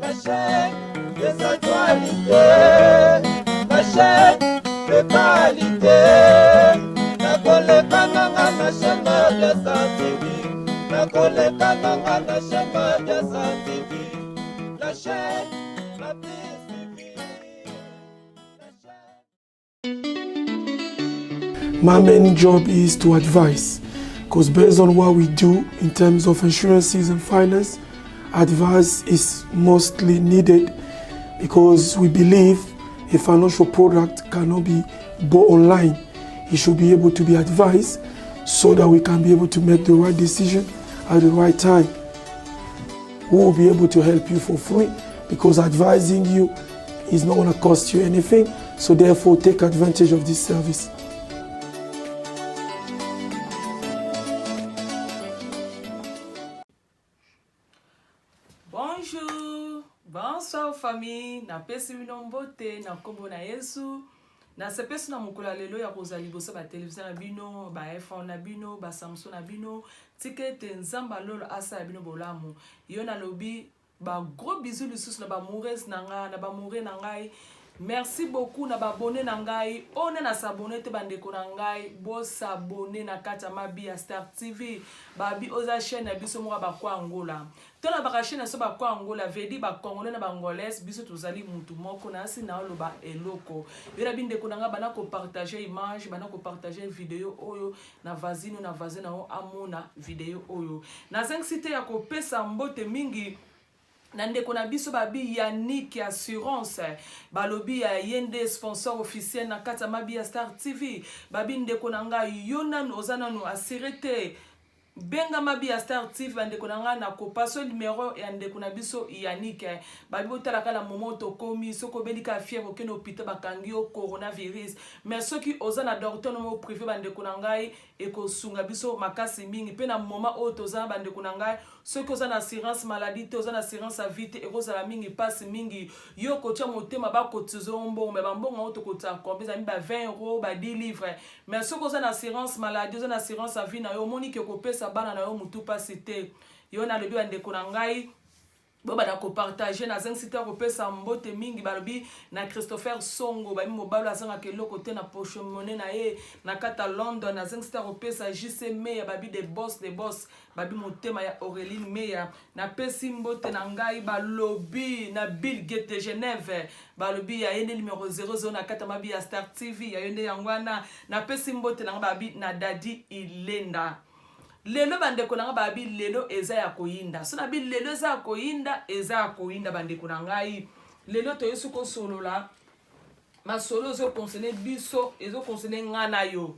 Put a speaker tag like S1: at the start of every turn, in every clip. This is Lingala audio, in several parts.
S1: La chaîne des actualités, la chaîne de qualité. Nakoleka nanga na chaîne Mabiasa TV. Nakoleka nanga na chaîne Mabiasa TV. La chaîne la plus suivie. La chaîne...
S2: My main job is to advise because based on what we do in terms of insurances and finance, advice is mostly needed because we believe a financial product cannot be bought online. It should be able to be advised so that we can be able to make the right decision at the right time. We will be able to help you for free because advising you is not going to cost you anything. So therefore, take advantage of this service.
S3: Bonjour, bonsoir famille, napesi bino mbote na nkombo na Yesu. Nasepesi na mokolo ya lelo ya kozala liboso ba televizio na bino, ba iPhone na bino, ba Samsung na bino. Tika ete Nzambe alolo asala bino bolamu. Yo nalobi Ba gros bisous lisusu na ba amoureuse na nga na ba amoureux na ngai merci beaucoup na ba abonne na ngai oyo nde na s'abonne te bandeko na ngai bo s'abonne na kati ya mabi ya star tv babi oza chaîne na biso moko ya bakwa angola to na baka chaîne na biso bakwa angola vedi ba congolais na ba angolais biso tozali mutu moko na si na oloba eloko yo na bindeko na ngai bana ko partager image bana ko partager video oyo na voisine na voisin na yo amona video oyo. Nazangisi te ya kopesa mbote mingi na ndeko na biso babi Yannick Assurance balobi ya ye nde sponsor officiel na kati ya Mabi ya Star TV babi ndeko na ngai yo nanu oza nanu assure te benga Mabi ya Star TV bandeko na ngai na kopaso numero ya ndeko na biso Yannick babi botalaka na momo tokomi soki obeli ka fièvre okende hôpital bakangi yo coronavirus Mais soki oza na docteur no moko prive ba ndeko na ngai ekosunga biso makasi mingi pe na moment oyo toza na ba ndeko na ngai soki oza na assurance maladie te oza na assurance ya vie te ekozala mingi pasi mingi yo okotia motema ba cotiser yo mbongo mais ba mbongo yango tokotisaka combien ezali ba 20 euros ba 10 livres mais soki oza na assurance maladie oza na assurance ya vie na yo omoni ke kopesa bana na yo mutu pasi te yo nalobi ba ndeko na ngai Bobanda ko partager nazangisi te kopesa mbote mingi balobi na Christopher Songo babi mobali azangaka eloko te na poche monnaie na ye na kati ya London nazangisi te kopesa JC Meya babi de boss de boss babi motema ya Aureline Meya napesi mbote na ngai balobi na Bill Gates de Genève balobi ya ye nde numero 00 na kati ya mabi ya Star TV ya yo nde yango wana napesi mbote na ngai babi na Daddy Ilenda Lelo ba ndeko na nga babi lelo eza ya koyinda. So na bi lelo eza ya koyinda, eza ya koyinda ba ndeko na ngai. Lelo toyesi kosolola masolo ezo concerne biso, ezo concerne nga na yo.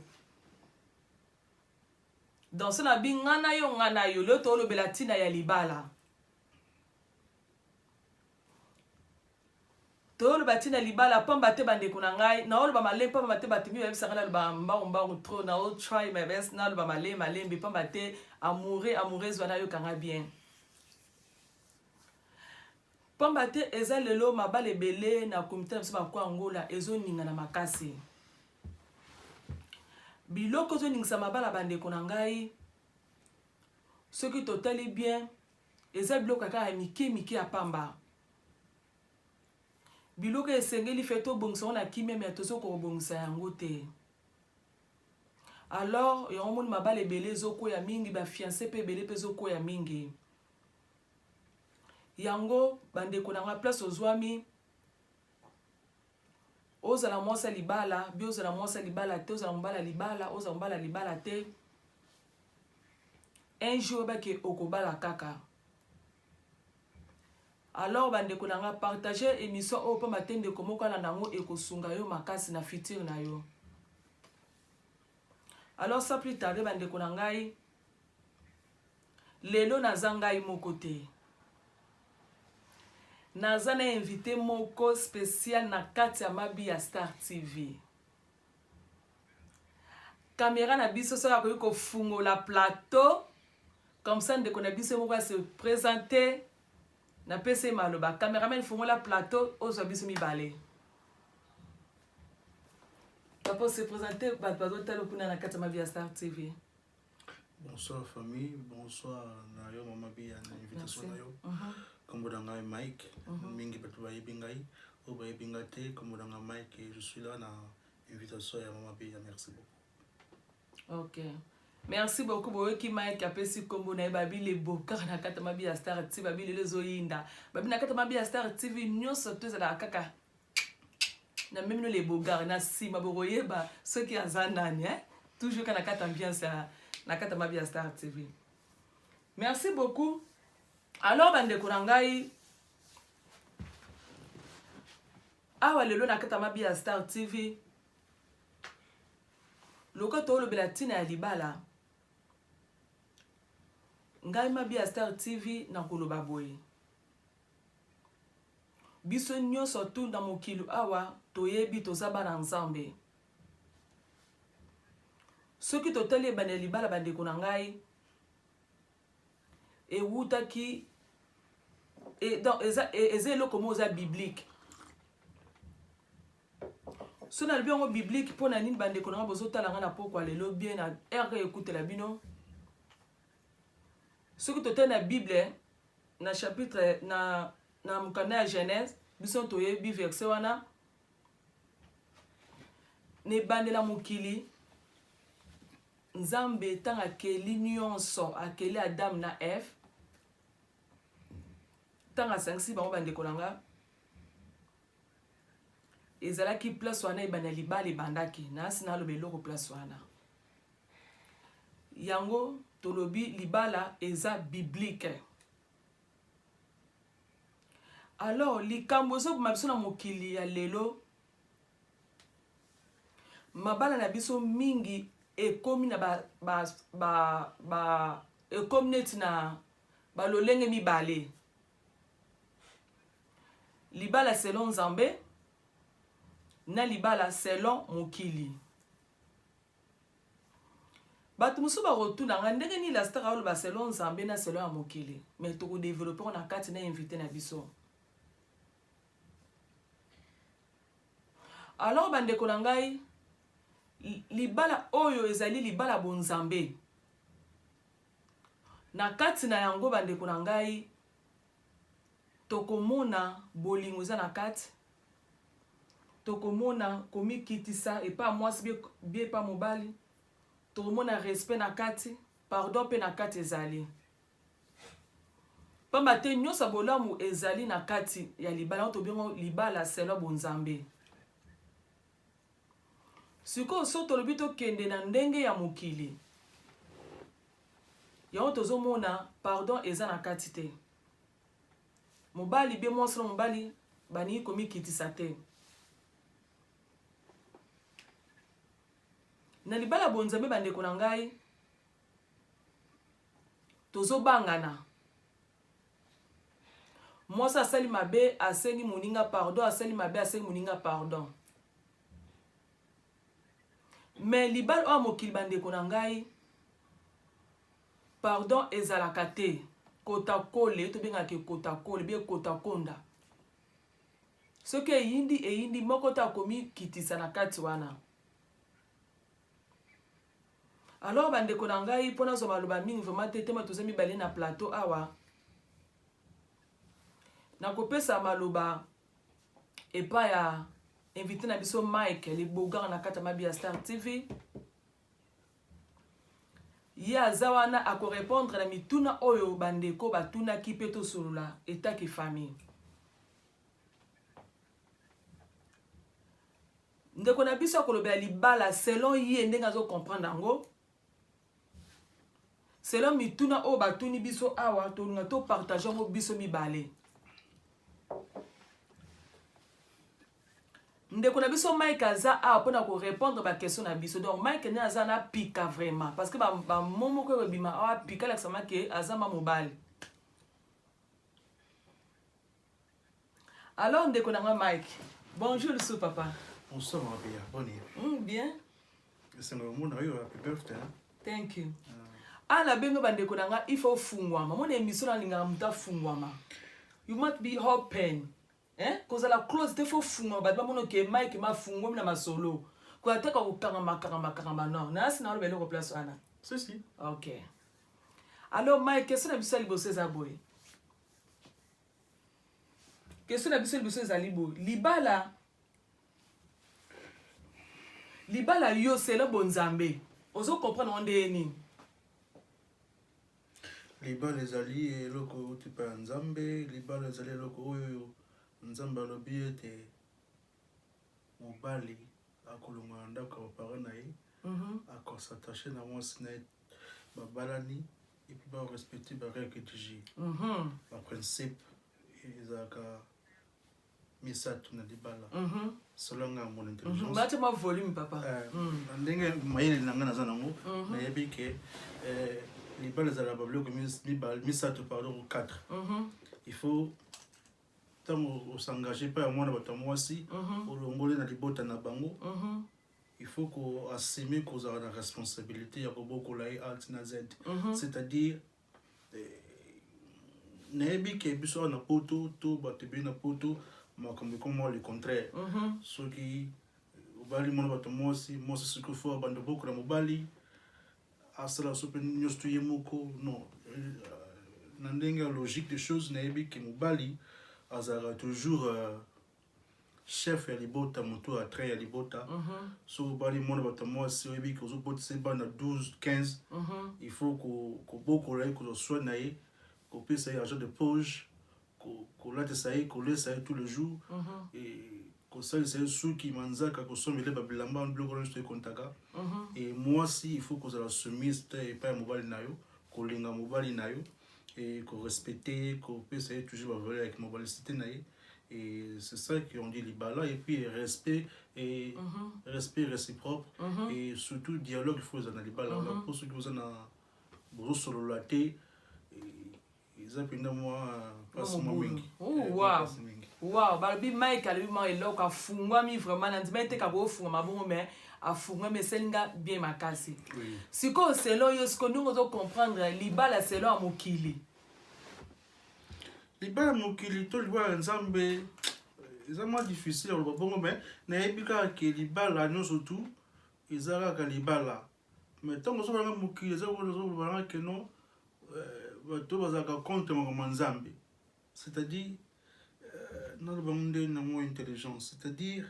S3: Donc so na bi nga na yo, nga na yo, lelo tolobela tina ya libala. Toyoloba ntina libala pamba te bandeko na ngai naoloba malembe pamba te bato mingi bayebisaka naloba mbangu mbangu trop nao try my best naloba malembe malembe pamba te amoureux amoureuse wana ayokanga bien pamba te eza lelo mabala ebele na komite na biso bakwa angola ezoningana makasi biloko ezoningisa mabala bandeko na ngai soki totali bien eza biloko kaka ya mike mike ya pamba Biloko esengeli fe tobongisa yango na kimia me tozo kobongisa yango te. Alors yango moni mabala ebele ezokwea mingi, ba fiance pe ebele pe ezokwea mingi. Yango bandeko na nga place ozwami ozala mwasi ya libala bi ozala mwasi ya libala te ozala mobali ya libala ozala mobali ya libala te un jour oyebake okobala kaka Alors ba ndeko na nga partager emission oyo pamba te ndeko moko alanda yango ekosunga yo makasi na futur na yo. Alors sans plus tarder ba ndeko na ngai lelo naza ngai moko te. Naza na invité moko spécial na kati ya Mabi ya Star TV. Camera na biso soki akoki kofungola plateau comme ça ndeko na biso moko ase présenter napesi ye maloba cameraman fungola plateau ozwa biso mibale papa se présenter bato bazotala kuna na kati ya mabi ya star tv
S4: bonsoir famille bonsoir na yo mama biya na invitation na yo mhm. Kombo na ngai Mike, mingi bato bayebi ngai, oyo bayebi ngai te, kombo na ngai Mike et je suis là na invitation ya Mama Biya, merci beaucoup.
S3: Ok. Merci beaucoup boyoki Mike apesi kombo na ye babi le beau kaka na kati ya Mabiya Star TV babi lelo ezoyinda babi na kati ya Mabiya Star TV nyonso to ezalaka kaka na memi no le beau gars na nsima bokoyeba soki aza nani eh? Toujours kaka na kati ambiance ya na kati ya Mabiya Star TV. Merci beaucoup. Alors bandeko na ngai awa lelo na kati ya Mabiya Star TV lokola tolobela ntina ya libala ngai Mabiya Star TV nakoloba boye biso nyonso tu na mokili awa toyebi toza bana Nzambe. Soki totali ebanda ya libala bandeko na ngai ewutaki e, donc eza, e, eza eloko moko eza biblique. So nalobi yango biblique mpo na nini bandeko na ngai bozotala ngai na pokwa lelo bien na heure ekutela bino. Soki totali na Bible na chapitre na, na mokanda ya Genèse, biso toyebi verset wana na ebandela mokili Nzambe ntango akeli nyonso, akeli Adam na Eve, ntango asangisi bango bandeko na nga, ezalaki place wana ebanda libala ebandaki nasi naloba eloko place wana yango tolobi libala eza biblique. Alors likambo ezoboma biso na mokili ya lelo, mabala na biso mingi ekomi na ba, ba, ba, ba ekomi neti na balolenge mibale. Libala selon Nzambe na libala selon mokili. Bato mosusu bakotuna nga ndenge nini la star aloba selon Nzambe na selon ya mokili, mais tokodevelope ngo na kati na invité na biso. Alors bandeko na ngai, libala oyo ezali libala bonzambe. Na kati na yango bandeko na ngai, tokomona bolingo eza na kati, tokomona komikitisa epa mwasi bie epa mobali, tokomona respect na kati, pardon pe na kati ezali. Pamba te nyonso ya bolamu ezali na kati ya libala, yango tobengo libala selon bonzambe. Sikoyo so tolobi tokende na ndenge ya mokili, yango tozomona pardon eza na kati te. Mobali be mwasi na mobali balingi komikitisa te. Na libala bonzambe bandeko na ngai, tozobangana. Mwasi asali mabe asengi moninga pardon, asali mabe asengi moninga pardon. Mais libala oyo mokili bandeko na ngai, pardon ezalaka te. Kotakole tobengaka kotakole bie kotakonda. Soki eyindi eyindi moko te akomi kitisa na kati wana. Alors bandeko na ngai, mpo nazwa maloba mingi vraiment te, tema toza mibale na plateau awa, nakopesa maloba epai ya invité na biso Mike le Bogar na kati ya Mabiya Star TV. Ye aza wana akorepondre na mituna oyo bandeko batunaki mpe tosolola etaki famille. Ndeko na biso akolobela libala selon ye ndenge azo comprendre yango, selon mituna oyo batuni biso awa, tolinga to partage yango biso mibale. Ndeko na biso Mike aza awa mpona ko répondre ba question na biso. Donc Mike nde aza na pika vraiment, parce que ba mots moko oyo ebima awa pika alakisama ke aza ma mobali. Alors ndeko na nga Mike, bonjour lisusu papa.
S4: Bonsoir ma belle, bonne nuit.
S3: Bien.
S4: Esengo ya komona yo, happy birthday. Hein?
S3: Thank you. Ah na bengo bandeko na nga, il faut fungwama. Mona émission na lingaka moto afungwama. You must be open. Hein? Kozala close te, faut fungwama bato bamona ke Mike mafungwami na masolo. Koataka kokangama kangama kangama non. Na asi na oloba eloko place wana.
S4: Si si.
S3: OK. Alors Mike, question na biso ya liboso eza boye. Question na biso liboso ezali boye, libala libala yo selon bonzambe ozo comprendre yango ndenge nini?
S4: Libala ezali eloko euti epai ya Nzambe. Libala ezali eloko oyo Nzambe alobi ete mobali akolongwa na ndako ya ba parents na ye, ako s'attacher na mwasi na ye, babalani et puis ba respecter ba règles du jeu. Ba principes ezalaka misato na libala. Selon nga, mon intelligence.
S3: Batia mwa volume, papa.
S4: Na ndenge mayele na ngai naza nango, nayebi ke libala ezalaka babiloko mibale, misato, pardon, 4. Il faut ntango osengage epai ya mwana bato ya mwasi, olongoli na libota na bango, il faut koassume kozala na responsabilité ya kobokola ye A na Z. C'est-à-dire nayebi ke biso awa na Poto to bato ebele na Poto, makambo ekoma le contraire. Soki obali mwana bato mwasi, mwasi soki fo abanda bokola mobali, asala so mpe nyonso to ye moko. Non, na ndenge ya logique des choses, nayebi ke mobali azalaka toujours chef ya libota, moto ya train ya libota. Soki obali mwana bato ya mwasi, oyebi ke ozobotisa ye bana 12, 15, il faut kobokola ye, kozwa soin na ye, kopesa ye argent de poche, kolatisa ye, kolesa ye tous les jours, kosalisa ye suki, manzaka, kosombela ye babilamba, biloko nyonso ekontaka. E mwasi, il faut kozala soumise te epai ya mobali na yo, kolinga mobali na yo et korespecte ye, kopesa ye toujours bavaleur ya mobalicité na ye. Et c'est ça qu'on dit libala. Et puis respect et respect réciproque et surtout dialogue. Il faut eza na libala wana, mpo soki oza na bozosolola te, eza mpenza mwa mpasi mwa mingi.
S3: Wow, balobi Mike alobi mwa eloko, afungwami vraiment. Na ndima ete kaka ofungwama bongo, mais afungwami, esalinga bien makasi. Sikoyo, selon yo, sikoyo ndenge ozocomprendre libala selon ya mokili?
S4: Libala mokili to libala ya Nzambe, eza mwa difficile ya koloba bongo, mais nayebi kaka ke libala nyonso tu eza kaka libala. Mais ntango ozobalanga mokili, eza ozobalanga ke non, bato bazalaka contre makambo ya Nzambe. C'est-à-dire, naloba ngo nde nango intelligence, c'est-à-dire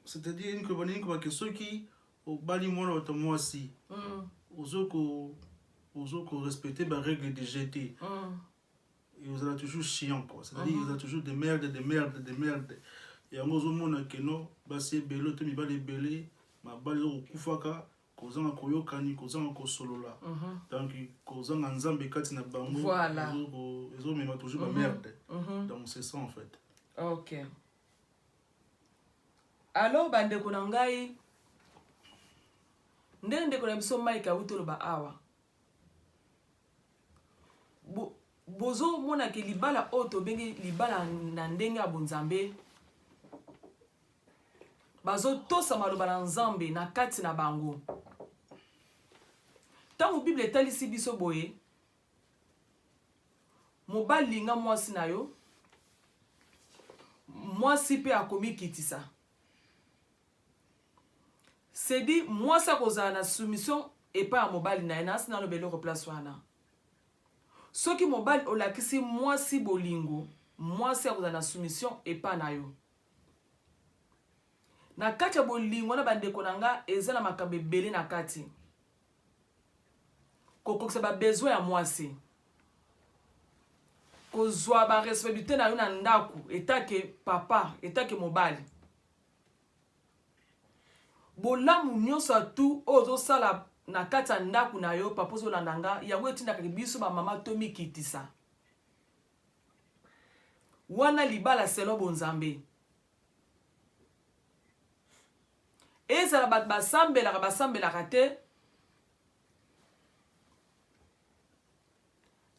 S4: nini? Nini kobake soki obali mwana bato mwasi, ozo korespecte barègle de jeu te, ozala toujours chiant quoi. C'est-à-dire eza toujours de merde, de merde, de merde. Yango ozomona ke non, basi ebele to mibali ebele, mabali eza kokufaka kozanga koyokani, kozanga kosolola. Donc kozanga Nzambe kati na bango ezomema toujours bamerde. Donc c'est ça en fait.
S3: Ok, alors bandeko na ngai, ndenge ndeko na biso Mike awuti oloba awa, bozomona ke libala oyo tobengi libala na ndenge ya bonzambe, bazotosa maloba na Nzambe na kati na bango. Ntango Bible etalisi biso boye: mobali, linga mwasi na yo, mwasi mpe akomikitisa. Sedi mwasi akozala na soumission epai ya mobali na ye. Nasi naloba eloko place wana: soki mobali olakisi mwasi bolingo, mwasi akozala na soumission epai na yo. Na kati ya bolingo na bandeko na nga, eza na makambo ebele na kati: kokokisa babesoin ya mwasi, kozwa baresponsabilité na yo na ndako etake papa, etake mobali, bolamu nyonso atu oyo ozosala na kati ya ndako na yo. Papa, ozolanda nga? Yango etindaka biso bamama tomikitisa. Wana libala selon bonzambe. Ezala bato basambelaka, basambelaka te,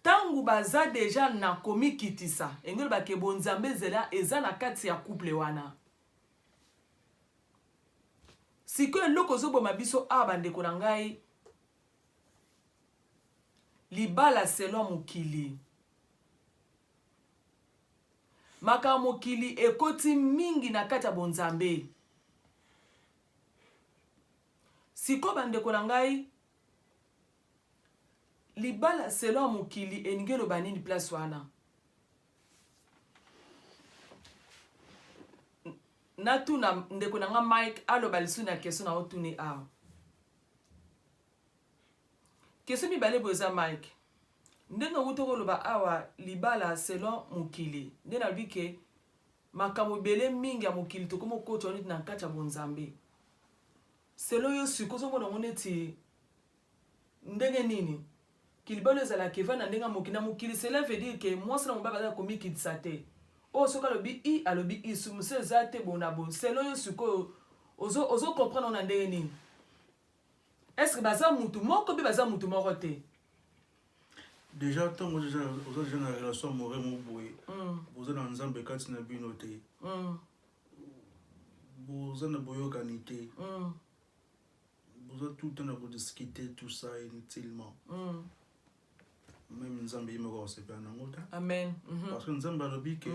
S3: ntango baza deja na komikitisa, engi olobake bonzambe ezela eza na kati ya couple wana. Sikoyo eloko ozoboma biso awa, bandeko na ngai, libala selon mokili. Makambo mokili ekoti mingi na kati ya bonzambe. Sikoyo, bandeko na ngai, libala selon ya mokili elingi eloba nini place wana? Natuna ndeko na nga Mike aloba lisusu na question na otuni awa. Question mibale boye eza Mike. Ndenge owuti koloba awa libala selon mokili nde nalobi ke makambo ebele mingi ya mokili tokomi okotisa neti na kati ya bonzambe. Selon yo sikoyo ozomona yango neti ndenge nini? Kilibalo ezalaka evanda ndenge ya mokili na mokili cela veut dire que mwasi na mobali baza komikitisa te. Oyo soki alobi i alobi i soumission eza te boye na boye. Selon yo sikoyo ozo ozo comprendre yango na ndenge nini? Est ce que baza mutu moko be baza mutu moko te?
S4: Déjà ntango oza deja na relation amoureux moko boye boza na nzambe kati na bino te, boza na boyokani te, boza tout le temps na kodiscute tout ça inutilement. Même nzambe ye moko akosepela nango te.
S3: Amen.
S4: Parce que nzambe alobi ke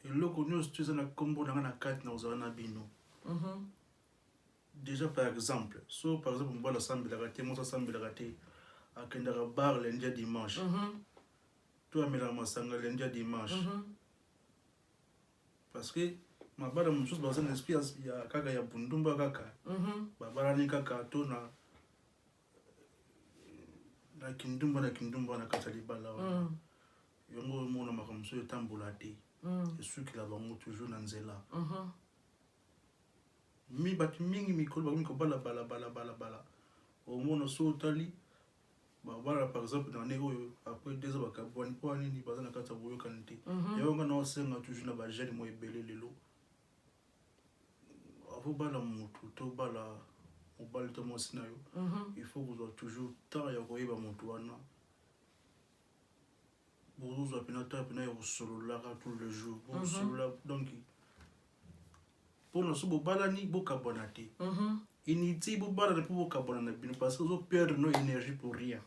S4: eloko nyonso to eza na nkombo na nga na kati na kozala na bino. Déjà, par exemple, so par exemple mobali asambelaka te, mwasi asambelaka te, akendaka bar lundi ya dimanche, to amelaka masanga lundi ya dimanche, parce que mabala mosusu baza na esprit ya kaka ya bundumba kaka, babalani kaka to na kindumba na kindumba na kati ya libala wana. Yango omona makambo mosusu etambola te, esukela bango toujours na nzela. Mi bato mingi mikolo bakomi kobala bala bala bala bala, omona so otali babala par exemple na année oyo, après 2 ans bakabwani. Mpo nini? Baza na kati ya boyokani te. Yango nga naosenga toujours na bajeune mo ebele lelo, avobala motu to bala mobali to mwasi na yo, il faut kozwa toujours temps ya koyeba motu wana. Bozozwa mpena temps mpena ya kosololaka tout le jour, bosolola. Donc mpona so bobalani, bokabwana te. Inutile bobalana mpo bokabwana na bino, parce que ozoperdre no énergie pour rien.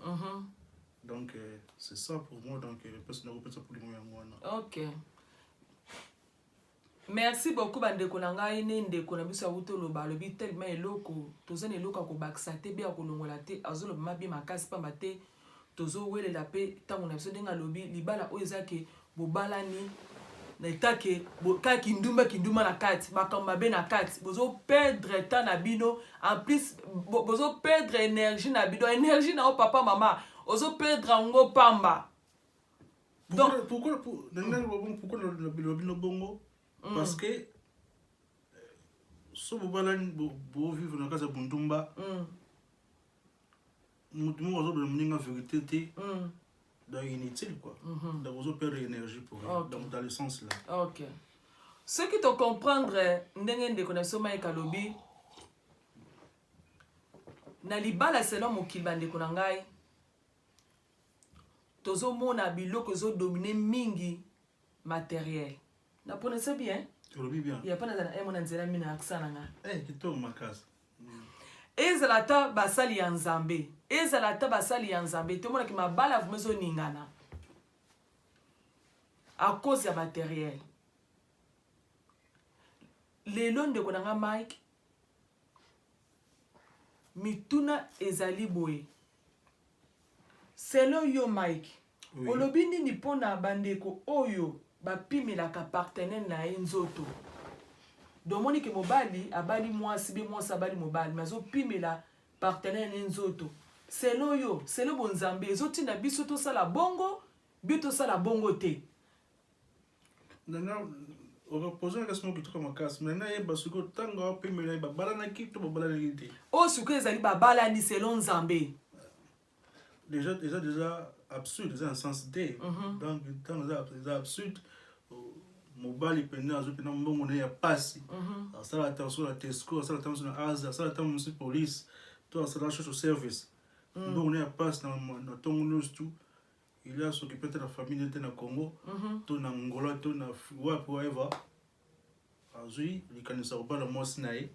S4: Donc c'est ça pour moi. Donc mpesi nakopesa bolingo yango wana.
S3: Ok, merci beaucoup bandeko na ngai. Ne ndeko na biso awuti oloba, alobi tellement eloko toza na eloko ya kobakisa te be ya kolongola te. Azoloba mabe makasi pamba te tozowelela mpe ntango na biso. Ndenge alobi, libala oyo eza ke bobalani na etake kaka kindumba kindumba na kati, makambo mabe na kati, bozoperdre temps na bino, en plus bozoperdre énergie na bino, énergie na yo papa mama ozoperdre yango pamba.
S4: Donc pourquoi pourquoi lobi no bongo? Parce que so bobalani, bovivre na kati ya bundumba, motu moko azobela moninga vérité te, donc inutile quoi. Donc ozoperdre énergie pour rien. Donc dans le sens là.
S3: Ok, soki tocomprendre ndenge ndeko na biso Mike alobi na libala selon mokili, bandeko na ngai, tozomona biloko ezodomine mingi matériel na prononce bien?
S4: Olobi bien.
S3: Ya mpo nazala emo na nzela mino ya accent na ngai.
S4: Eh, kitoko makasi.
S3: Ezala ata basali ya Nzambe, ezala ata basali ya Nzambe, tomonaki mabala vraiment ezoningana à cause ya matériel. Lelo ndeko na nga Mike, mituna ezali boye: selon yo Mike,
S4: Oui.
S3: olobi nini mpona bandeko oyo bapimelaka partenaire na ye nzoto? Domoni ke mobali abali mwasi be mwasi abali mobali, me azopimela partenaire ne nzoto. Selon yo, selon bonzambe, ezotinda biso tosala bongo bi tosala bongo te?
S4: Nana oreposer question moko kitoko makasi. Me nayeba sikoyo, ntango apimela ye, babalanaki to babalanaki te?
S3: Oyo sikoyo ezali babalani selon Nzambe.
S4: Déjà eza déjà absurde, eza na sens te. Donc ntango eza absurde, mobali mpenza azwi mpena mbongo na ye ya pasi, asala attention na Tesco, asala attention na Asia, asala ata mosusu police to asala social service, mbongo na ye ya pasi na ntongo nyonso tu il a s'occupe te na famille te na Congo to na Angola to na wapi whatever, azwi likanisi ya kobala mwasi na ye.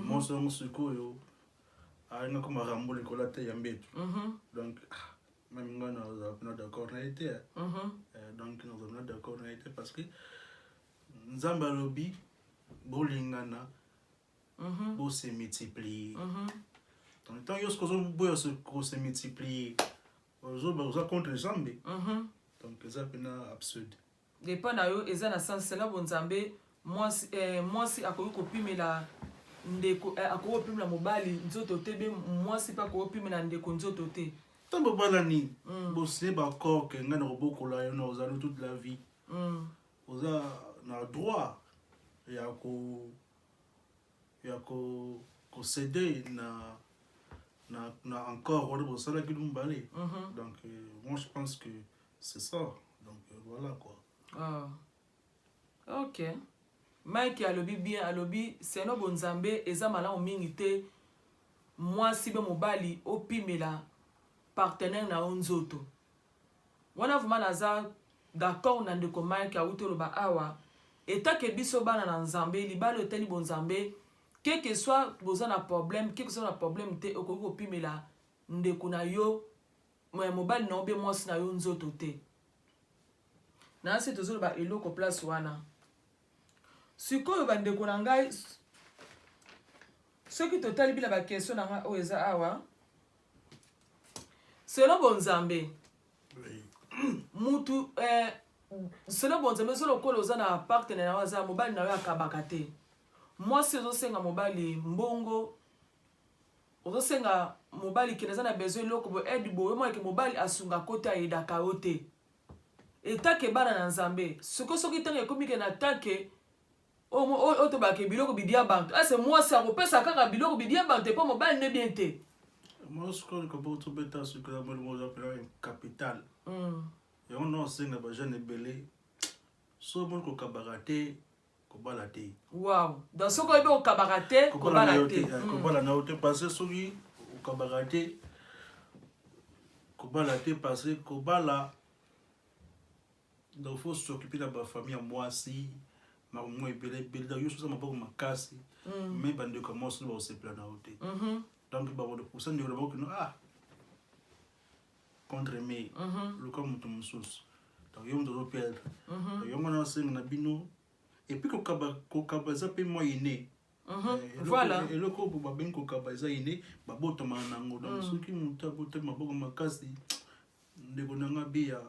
S4: Mwasi yango sikoyo alinga koma rambo likolo te ya mbeto. Donc ah, même ngai nazala mpena d'accord na ye te. Donc nazala mpena d'accord na ye te, parce que Nzambe alobi bolingana, bose multiplier. Donc ntango yo soki ozoboya kose multiplier, oza contre Nzambe. Donc eza mpena absurde.
S3: Epa na yo eza na sens sela bonzambe mwasi eh, mwasi akoki kopimela ndeko eh, akoki kopimela mobali nzoto te be mwasi mpe akoki kopimela ndeko nzoto te.
S4: Ntango bobalani mm. bosigne baaccord ke ngai nakobokola yo na ozali toute la vie mm. oza na droit ya ko ya ko kocede na na, na encore wana bosalaki mibale mm -hmm. donc euh, moi je pense que C'est ça. Donc euh, voilà quoi.
S3: Ah. Ok. Mike alobi bien, alobi seno bonzambe eza malamu mingi te mwasi be mobali opimela partenaire na yo nzoto. Wana vraiment naza d'accord na ndeko Mike awuti oloba awa etake biso bana na Nzambe libala etali bonzambe quel que soit boza na problème quel que soit na problème te okoki kopimela ndeko na yo mobali na yo be mwasi na yo nzoto te na se tozoloba eloko place wana sikoyo bandeko na ngai soki totali bila bakestion na ngai oyo eza awa selon bonzambe mutu eh, selon bonzambe eza lokola oza na partenaire na yo aza mobali na yo akabaka te mwasi ozosenga mobali mbongo Ozo senga mobali ke naza na besoin eloko boye aide boye omona ke mobali asunga ko te ayedaka yo te etant ke bana na nzambe sikoyo soki ntango ekomi ke na tant ke oyo tobaka ke biloko bidia bantu ese mwasi akopesa kaka biloko bidia bantu epo mobali nde bien te
S4: moi sikoyo likambo tobeta sikoyo molimo oza mpena capital yango na osenga bajeune ebele so omoni kokabaka te kobala te.
S3: Wow. Donc soki oyebi okabaka te, kobala te.
S4: Eh, kobala na yo te parce que soki okabaka te kobala te parce que kobala donc faut s'occuper na bafamille ya mwasi makambo mwa ebele ebele donc yo soza maboko makasi mm. mais bandeko ya mwasi bakosepela na yo te mm-hmm. donc bakosa ndeko na bango kino ah contre me mhm. luka moto mosusu donc yo moto ozoperdre mhm. donc yango wana asenga na bino epuis kokaba kokaba eza mpe mwa ine mhm. eh,
S3: voilà.
S4: eloko oyo babengi kokaba eza ine babotamaka na yango donc mm. soki moto abotami maboko makasi ndeko na nga biya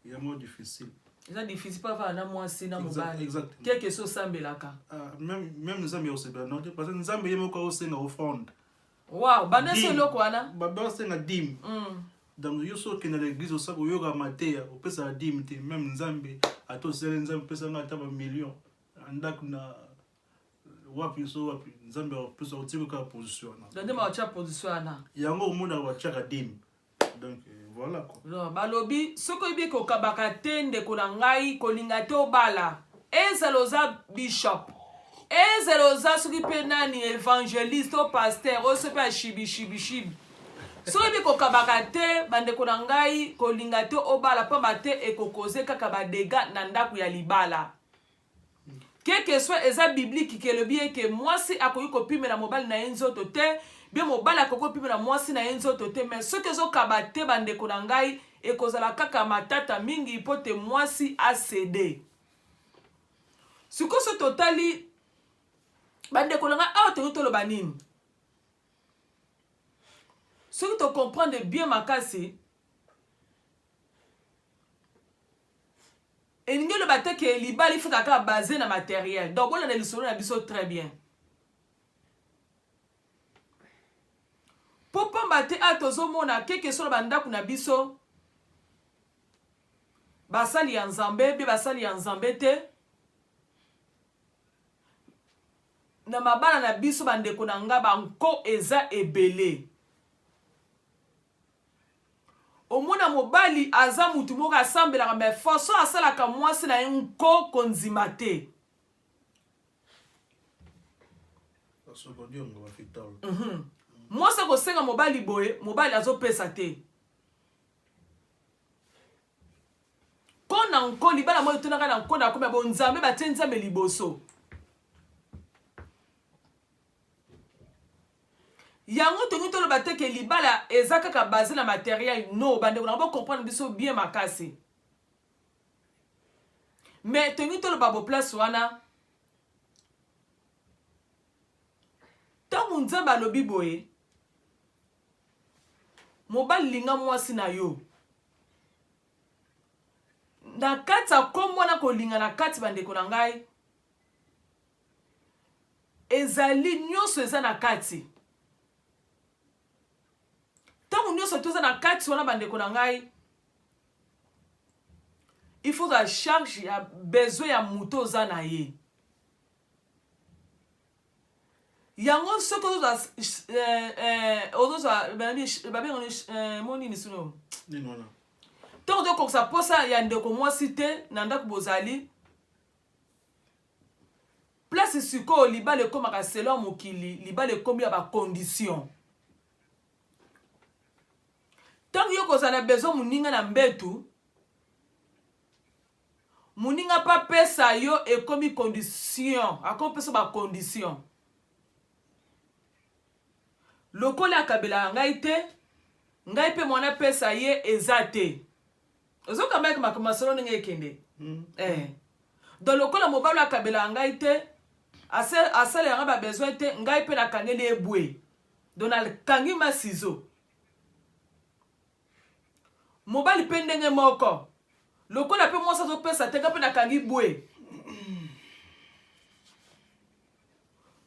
S4: ya mwa difficile
S3: eza difficile mpo avanda na mwasi na mobali keke so osambelaka
S4: ah, meme nzambe osepela no te parce que nzambe ye moko aosenga offrande
S3: Wow, banda so eloko wana.
S4: Baba osenga dime. Mm. Donc yo so okenda na église osaka oyoka mateya opesaka dime te meme nzambe ata osali nzambe opesa nga ata ba million ndako na wapi so wapi nzambe akopesa otika kaka position wana.
S3: Donc nde batia position wana.
S4: Yango omonaka batiaka dime. Donc euh, voilà quoi.
S3: Non, balobi soki oyebi kokabaka te ndeko na ngai kolinga te obala ezala oza bishop ezala oza soki mpe nani evangeliste o pasteur oyo soki mpe ashibishibishibi soki oyebi kokabaka te bandeko na ngai kolinga te obala mpamba te ekokoze kaka badega na ndako ya libala Quel que soit eza biblique ke elobi ye ke mwasi akoki kopimela mobali na ye nzoto te bien mobali akoki kopimela mwasi na ye nzoto te mais soki ezokaba te bandeko na ngai ekozala kaka matata mingi mpo te mwasi acede sikoyo so totali bandeko na ngai awa tokoki toloba nini soki tocomprendre bien makasi Elingi eloba te ke libala il faut kaka base na materiel. Donc bolanda lisolo na biso très bien. Po pamba te a tozomona keke solo ba ndaku na biso basali ya Nzambe be basali ya Nzambe te na mabala na biso bandeko na nga banko eza ebele. Omona mobali aza mutu moko asambelaka mais façon asalaka mwasi na ye nko kondima te. Mhm. Mwasi akosenga mobali boye, mobali azopesa te. Ko na nko libala moko etonaka na nko na komi ya bonzambe batie nzambe liboso. Yango tolingi toloba te ke libala eza kaka base na materiel no bandeko na bo comprendre biso bien makasi mais tolingi toloba bo place wana ntango nzambe alobi boye mobali linga mwasi na yo. Na kati ya nkombo wana kolinga na kati, bandeko na ngai, ezali nyonso eza na kati. Ntango nyonso toza na kati wana, bandeko na ngai, il faut ozala charge ya besoin ya moto oza na ye. Yango soki ozozwa ozozwa babengani monini sino ntango ozokokisa mposa ya ndeko mwasi te na ndako bozali place. Sikoyo libala ekomaka selon mokili, libala ekomi ya bacondition. Ntango yo kozala na besoin moninga na mbetu, moninga mpe apesa yo, ekomi condition, akomi pesa bacondition. Lokola akabelaka ngai te, ngai mpe mwana apesa ye eza te. Ozokamba masolo ndenge ekende. Donc lokola mobali akabelaka ngai te, asalelanga babesoin te, ngai mpe nakangeli ye bwe. Donc nakangi masizo. Mobali mpe ndenge moko, lokola mpe mwasi azopesa te, ngai mpe nakangi bwe.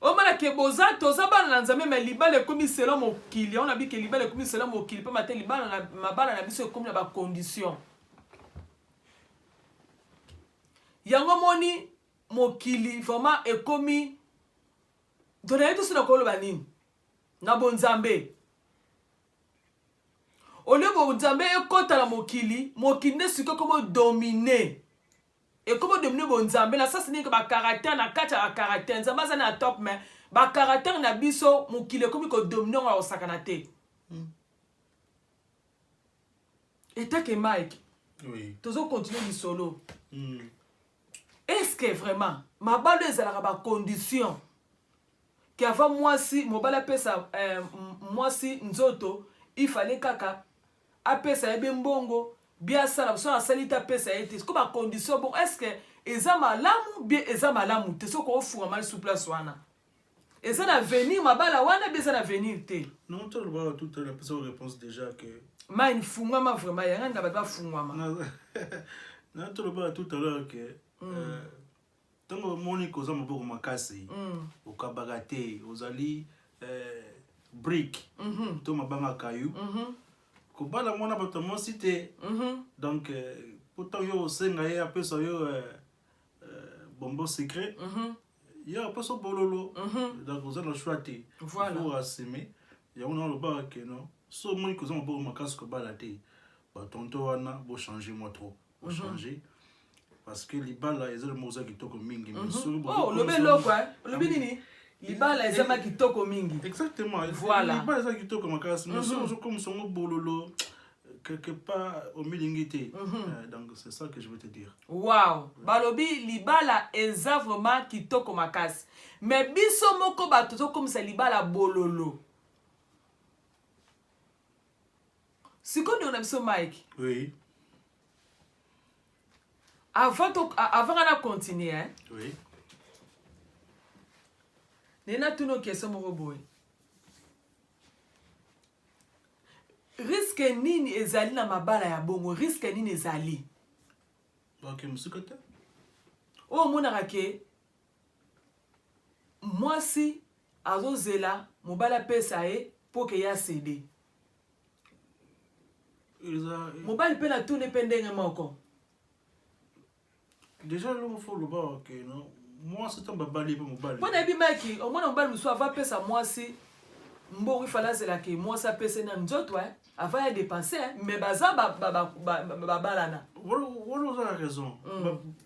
S3: Omona ke boza, toza bana na Nzambe, mais libala ekomi selon mokili. Yango nabi ke libala ekomi selon mokili, pamba te libala na mabala na biso ekomi na bacondition. Yango moni mokili vraiment ekomi. Donc nayebi te so na koloba nini na bonzambe. Olie bonzambe ekɔta na mokili, mokili nde sikoyo ekomi domine, ekomi domine bonzambe na sasi nini. Bacaractère na kati ya bacaractère, Nzambe aza na top, mais bacaractère na biso, mokili ekomi kodomine yango ya kosakana te. Etake Mike, tozocontinue lisolo. Est ce que vraiment mabalo ezalaka bacondition ke avant mwasi mobali apesa mwasi nzoto, ifale kaka apesa ye be mbongo bi asala? So asali te, apesa ye te. Siko bacondition bon, est ce que eza malamu bien, eza malamu te? Soki ofungama lisu place wana, eza na avenir mabala wana bi eza na avenir te?
S4: Non, tolobaka tout à l'heure, napesa réponse déjà que
S3: Mine fungwama vraiment, yanga nga bato bafungwama.
S4: Na tolobaka tout à l'heure que ntango omoni koza maboko makasi, okabaka te, ozali brique to mabanga kayu, kobala mwana bato ya mwasi te. Donc po ntango yo osenga ye apesa yo bonbon secret, ye apesa bololo. Donc oza na choix te. Faut assumer yango. Na olobaka ke non, so omoni koza maboko makasi, kobala te. Batonto wana, bochange mwa trop, bochange, parce que libala eza moko oza kitoko mingi, mais soki
S3: Oh, olobi eloko, olobi nini? Libala eza ma kitoko mingi.
S4: Exactement. Libala eza kitoko makasi, mais soki ozokomisa yango bololo, quelque part omilingi te. Donc c'est ça que je veux te dire.
S3: Wow, balobi libala eza vraiment kitoko makasi, mais biso moko bato tokomisa libala bololo. Sikoyo ndeko na biso Mike, avant nga na continue, hein?
S4: Oui.
S3: Naye natuna question moko boye: risque nini ezali na mabala ya bongo? Risque nini ezali?
S4: Ok, mosika te.
S3: Oyo omonaka ke mwasi azozela mobali apesa ye mpo ke ye acéder.
S4: Eza
S3: Mobali mpe natuni mpe ndenge moko.
S4: Déjà eloko faut oloba ke no, mwasi ntango babali ye mpe mobali
S3: Mpo nayebi Mike, omona mobali mosusu ava apesa mwasi mbongo, ifale azelaka mwasi apesa ye na nzoto ava ya dépense, mais baza babalana.
S4: Wana oza na raison.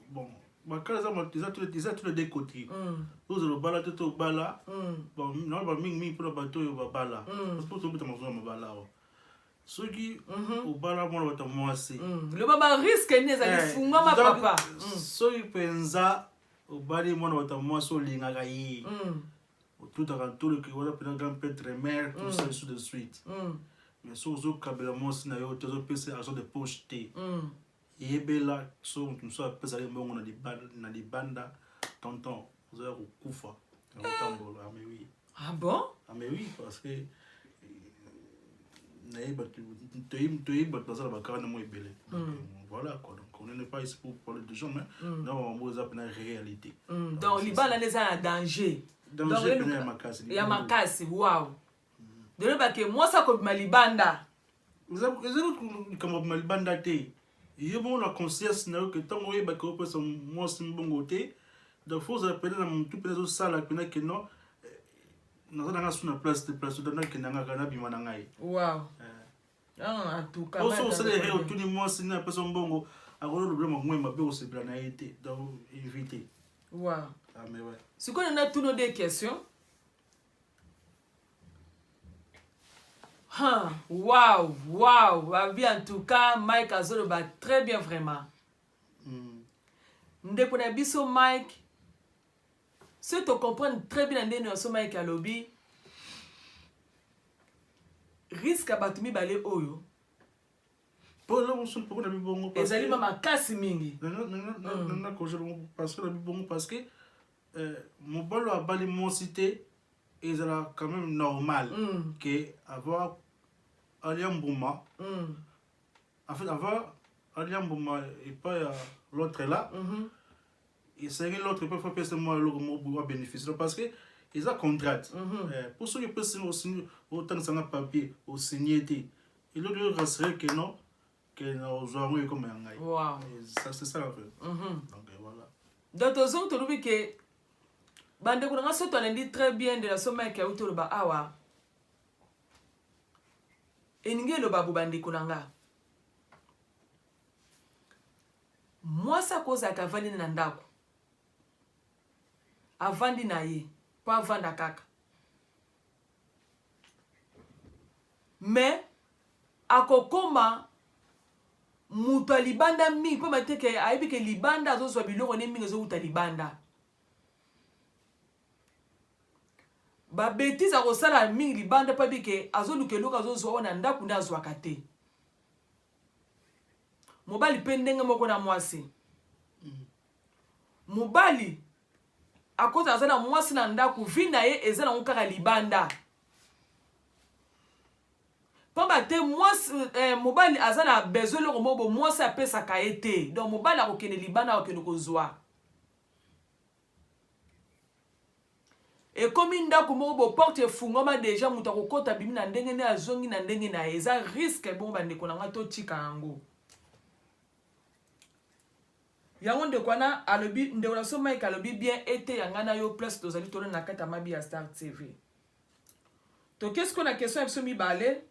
S4: Bon, bakala eza tous les deux côtés. Ozala obala te to obala, bon, naloba mingimingi mpona bato oyo babala, parce que tobeta mazonga mabala awa. Soki obala mwana bato ya mwasi,
S3: Loba barisque nini ezali. Fungwama, papa.
S4: Soki mpenza obali mwana bato ya mwasi, olingaka ye, otutaka ntoloki wana mpena grand prêtre, mère, tout ça, ainsi de suite, mais soki ozokabela mwasi na yo te, ozopesa argent de poche te, yebela so moto mosusu apesaki mbongo na libanda, tonton, ozoya kokufa na kotambola. Ah mais oui.
S3: Ah bon?
S4: Ah mais oui, parce que Nayebi bato, toyebi bato baza na bakara na mwa ebele. Voilà quoi, donc on n'est pas ici pour parler de gens, mais na bango eza mpena réalité.
S3: Donc libala nde eza na danger.
S4: Danger mpena ya makasi.
S3: Ya makasi, wow. Donc bake mwasi akobima libanda.
S4: Eza likambo abima libanda te. Ye bongo na conscience na yo ke ntango oyebaki opesa mwasi mbongo te, donc faut ozala pene na motu mpena ezosala mpena ke non, naza nanga su na place te, place nakenda ngaka nabima na ngai.
S3: Wow. Ah, en tout cas.
S4: Oso osala erreur, otuni mwasi nde apesa mbongo, akolobela mango mabe, osepela na ye te, donc éviter. Ah, mais ouais.
S3: Sikoyo natuna deux questions. Huh, wow, babi, en tout cas Mike azoloba très bien vraiment. Ndeko na biso Mike, soki tocomprendre très bien na ndenge nyonso Mike alobi, risque ya bato mibale oyo
S4: mpo eloko mosusu mpo na bibongo
S3: ezali ma makasi mingi.
S4: Nakoje bongo parce que na bibongo, parce que mobali oyo abali mwasi te, ezala quand même normal ke avoir alia mbuma. En fait, avant alia mbuma epai ya l'autre là, esengi l'autre mpe faut apesa mwa eloko moko boye abénéficie, parce que eza contrat. Po soki epesi otangisanga papier, osigne te, eloko oyo rassurer ke non, ke na ozwa yango ekoma ya ngai. Ça, c'est ça en fait. Donc voilà.
S3: Donc tozongi, tolobi ke bandeko na nga, so tolandi très bien de la so Mike auti toloba awa, elingi eloba bo, bandeko na nga, mwasi akozalaka avandi na ndako, avandi na ye mpo avanda kaka, mais akokoma moto ya libanda mingi, mpo mateke ayebi ke libanda azozwa biloko ne mingi ezowuta libanda. Babêtises akosala mingi libanda, mpo ayebi ke azoluka eloko azozwa oyo na ndako nde azwaka te. Mobali mpe ndenge moko na mwasi. Mobali akozala aza na mwasi na ndako, vie na ye eza nango kaka libanda, pamba te mwasi, mobali aza na besoin eloko moko bo mwasi apesaka ye te. Donc mobali akokende libanda, akokende kozwa. Ekomi ndako moko bo porte efungwama déjà, moto akokɔta, bimi na ndenge nde azongi na ndenge na ye. Eza risque bongo, bandeko na ngai, totika yango. Yango ndeko wana alobi, ndeko na so Mike alobi bien ete ya ngai na yo, place tozali tona na kati ya Mabi ya Star TV. Toke sikoyo na question ya biso mibale.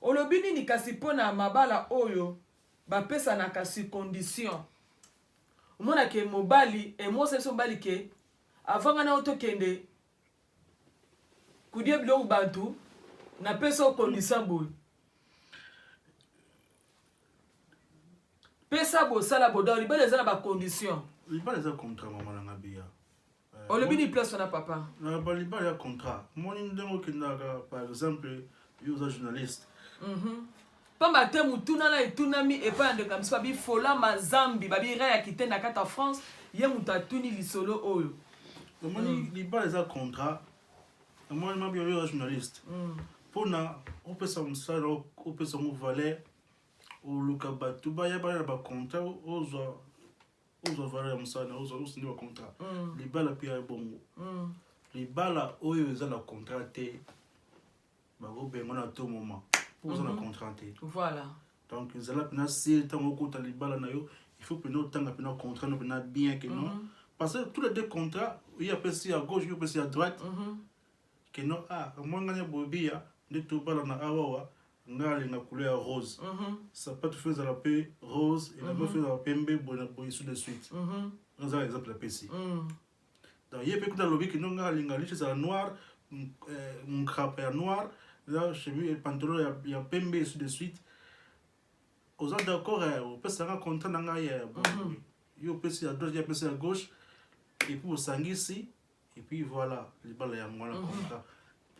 S3: Olobi nini kasi mpo na mabala oyo bapesanaka sur condition? Omonake mobali emosa biso, mobali ke avanga na yo, tokende kudia biloko, bantu napesa yo condition boye, pesa bosala boda. Libala eza na bacondition.
S4: Libala eza contrat, mama nanga Biya.
S3: Olobi ni place wana, papa?
S4: Na balibala ya contrat, moni ndenge okendaka, par exemple yo oza journaliste.
S3: Pamba te motuna na etunami epai ya ndeko na biso babi Fola Mazambi, babi Rai ya Kite na kati ya France, ye moto atuni lisolo oyo.
S4: Omoni, libala eza contrat. Omoni mabi, oyo oza journaliste, mpona opesa mosala, opesa yango valeur, oluka bato baya baya na bacontrat, ozwa valeur ya mosala na ozwa, osindi bacontrat. Libala mpe ya bongo. Libala oyo eza na contrat te, bakobenga na tout moment mpo oza na contrat te. Donc ezala mpena sûr, ntango okota libala na yo, il faut mpena otanga mpena contrat no mpena bien ke non, parce que tous les deux contrats, ye apesi ya gauche, ye apesi ya droite, ke non, ah, omoi ngai boyebi ya nde tobala na awawa, ngai alinga couleur ya rose, sapato faut ezala mpe rose, elamba faut ezala pembe, boye na boye, ainsi de suite. Eza exemple apesi. Donc ye mpe kuna alobi ke non, ngai alinga liche ezala noir, nkrapa ya noir, eza chemise, pantalon ya pembe, ainsi de suite. Oza d'accord, opesanga contrat na ngai ya boye, yo opesi ya droite, ye apesi ya gauche, et puis osangisi, et puis voilà, libala yango wana, contrat.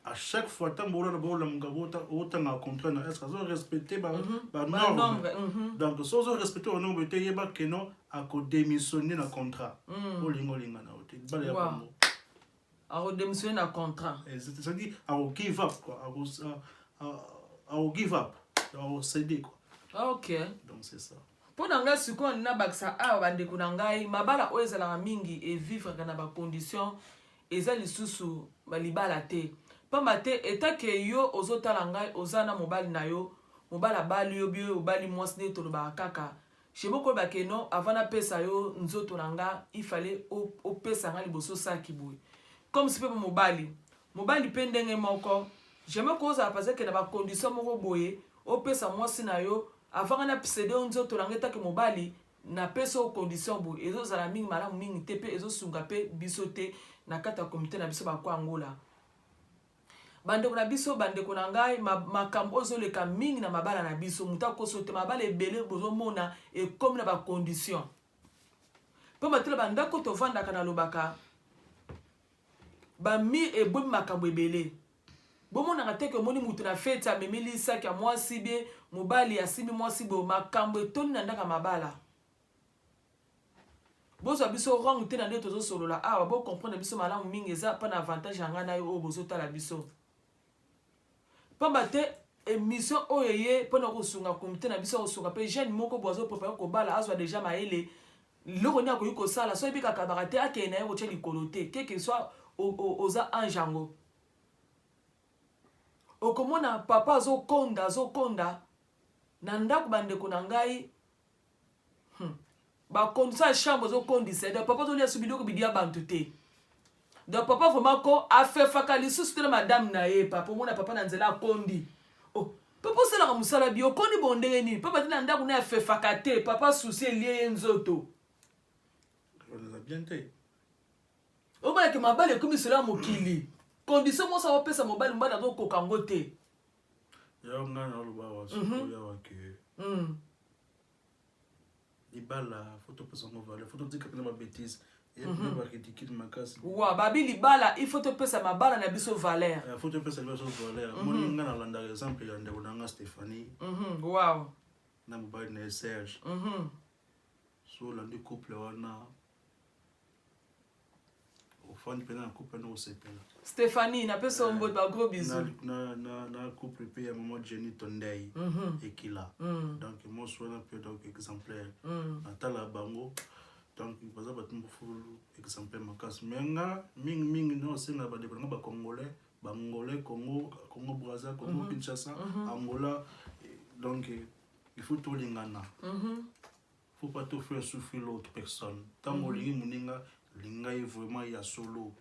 S4: À chaque fois ntango olala, bolamuka, otanga contrat na est ce que azo respecte banorme.
S3: Banorme,
S4: Donc so ozo respecte banorme te, yeba ke non, akodémissionne na contrat. Olinga olinga na yo te, libala ya bongo.
S3: Akodémissionne na contrat.
S4: C'est-à-dire ako give up quoi. Ako give up, ako céder quoi.
S3: Ok.
S4: Donc c'est ça.
S3: Mpo na ngai sikoyo nabakisa awa, bandeko na ngai, mabala oyo ezalaka mingi evivraka na bacondition eza lisusu balibala te, pamba te etake yo ozotala ngai, oza na mobali na yo, mobali abali yo bio, obali mwasi, ndenge tolobaka kaka shebo koyeba ke non, avant napesa yo nzoto na nga, ifale opesa nga liboso saki boye, comme si mpe mobali, mobali mpe ndenge moko, jamais kozala parce que na bacondition moko boye opesa mwasi na yo avant nga napesede yo nzoto na ngai, etake mobali napesa yo condition boye, ezozala mingi malamu mingi te, mpe ezosunga mpe biso te na kati ya comité na biso bakwangola. Bandeko na biso, bandeko na ngai, makambo oyo ezoleka mingi na mabala na biso, moto akoso te, mabala ebele bozomona ekomi na bacondition mpo batela bandako tovandaka. Nalobaka bami ebomi makambo ebele. Bomonaka te ke omoni motu na feti amemeli saki ya mwasi bie, mobali asimbi mwasi boye, makambo etondi na ndako ya mabala. Bozwa biso wrong te na nde tozosolola awa, bocomprendre biso malamu mingi, eza mpa na avantage ya ngai na yo oyo bozotala biso, pamba te émission oyo eye mpona kosunga comité na biso, kosunga mpe jeune moko bo azoprépare kobala, azwa déjà mayele loko nini akoki kosala. So yebi kakabaka te, akende na ye kotia likolo te, quel que soit oza ange yango. Okomona papa azokonda, azokonda na ndako. Bandeko na ngai, Bacondition ya chambre ezokondisa, donc papa azolia so biloko bidia bantu te. Donc papa vraiment ko afefaka lisusu te na madame na ye. Papa, omona papa na nzela akondi. Oh, papa osalaka mosala bi, okondi bo ndenge nini? Papa te na ndako na ye afefaka te, papa susi elie ye nzoto.
S4: Eza bien te.
S3: Omonake mabala ekomi solo ya mokili, condition mwasi akopesa mobali, mobali azokoka yango te.
S4: Yango ngai naloba awa sikoyo awa ke libala faut topesa yango valeur, faut totika mpena babêtise epena baridicule makasi.
S3: Wa babi libala, il faut topesa mabala na biso valeur.
S4: Faut topesa biso valeur. Moni ngai nalandaka exemple ya ndeko na nga Stéphanie na mobali na ye Serge. So olandi couple wana, ofandi mpena na couple wana, osepela.
S3: Stéphanie, napesa yo mbote, bagros bisous.
S4: Na couple mpe ya mama Jenny Tondei Ekila, donc mwasi wana mpe donc exemplaire. Natala bango, donc baza bato mofulu exemplaire makasi. Mais nga mingimingi na osenga bandeko na nga bacongolais, bangolais, Congo, Congo Braza, Congo Kinshasa, Angola, donc il faut tolingana, faut pas te faire souffrir l'autre personne. Ntango olingi moninga, linga ye vraiment ya solo,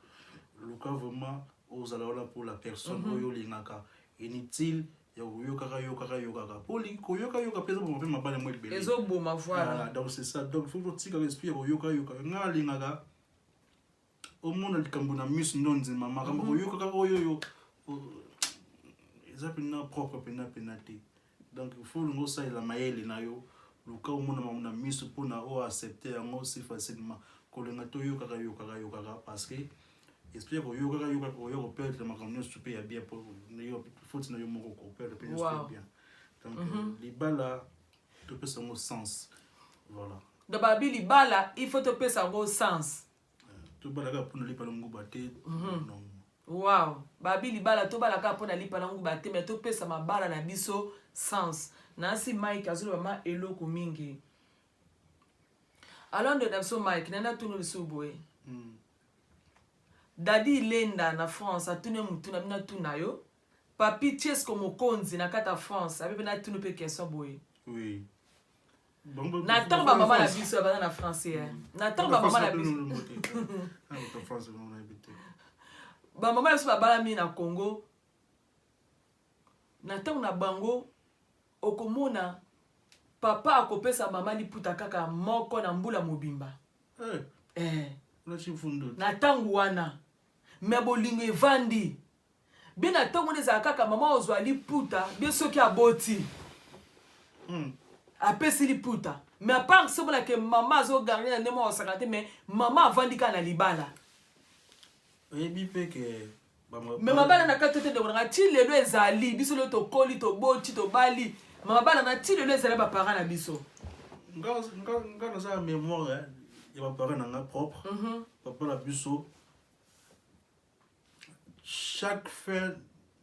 S4: luka vraiment ozala wana pour la personne oyo olingaka. Inutile ya koyokaka yokaka yokaka, po koyoka yoka mpe ezoboma mpe mabala mo ebele.
S3: Ezoboma, voilà.
S4: Donc c'est ça, donc faut totikaka esprit ya koyoka yoka. Nga alingaka omona likambo na miso ndo ndima makambo. Koyoka kaka oyo oyo eza mpena propre mpena mpena te. Donc il faut olinga osalela mayele na yo, luka omona makambo na miso mpona oyo accepte yango si facilement. Kolinga toyokaka yokaka yokaka, parce que esprit ya koyokaka yokaka, oya koperdre makambo nyonso mpe ya bien, po faute na yo moko, koperdre mpe nyonso ya bien. Donc libala topesa yango sens, voilà.
S3: Donc babi libala, il faut topesa yango sens.
S4: Tobalaka mpona lipa na nguba te, non.
S3: Wow, babi libala tobalaka mpona lipa na nguba te, mais topesa mabala na biso sens. Nasi Mike azoloba ma eloko mingi. Alors ndeko na biso Mike, nani atuni lisusu boye? Dadi Ilenda na France atuni mutu na bino, atuna yo Papi Chesco Mokonzi na kati ya France, abe mpe natuni mpe question boye.
S4: Oui.
S3: Na ntango bamama na biso baza na français, na ntango bamama na biso, bamama na biso babalami na Congo, na ntango na bango, okomona papa akopesa mama liputa kaka moko na mbula mobimba. Eh. Na ntango wana me bolingo evandi bien. Na ntango wana ezala kaka mama ozwa liputa bien soki aboti, apesi liputa. Mais à part so omonake mama azogarde na ndenge moko osaka te, mais mama avandi kaka na libala.
S4: Oyebi mpe ke
S3: Mais mabala na kati te, ndeko nanga, ti lelo ezali. Biso lelo tokoli, toboti, tobali, ma mabala na ti lelo ezali baparent na biso.
S4: Nga naza na mémoire ya baparent na nga propre. Papa na biso, chaque fin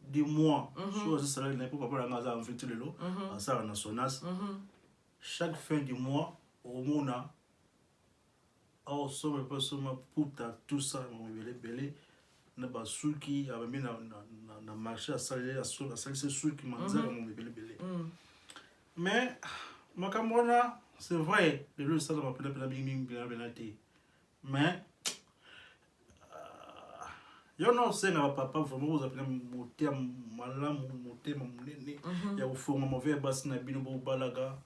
S4: du mois, so aza salari na ye, mpo papa na nga aza envie ti lelo asala na Sonas. Chaque fin du mois omona aosomba mpe asomba puta, tout ça, makambo ebele ebele na basuki abambi na marché, asalisi suki manzaka, makambo ebele ebele. Mais makambo wana, c'est vrai, lelo esalama mpena mpena mingimingi mpena mpena te. Mais yo na osenga bapapa vraiment kozala mpena motema malamu, motema monene ya kofonga mauvais ya basi na bino bobalaka,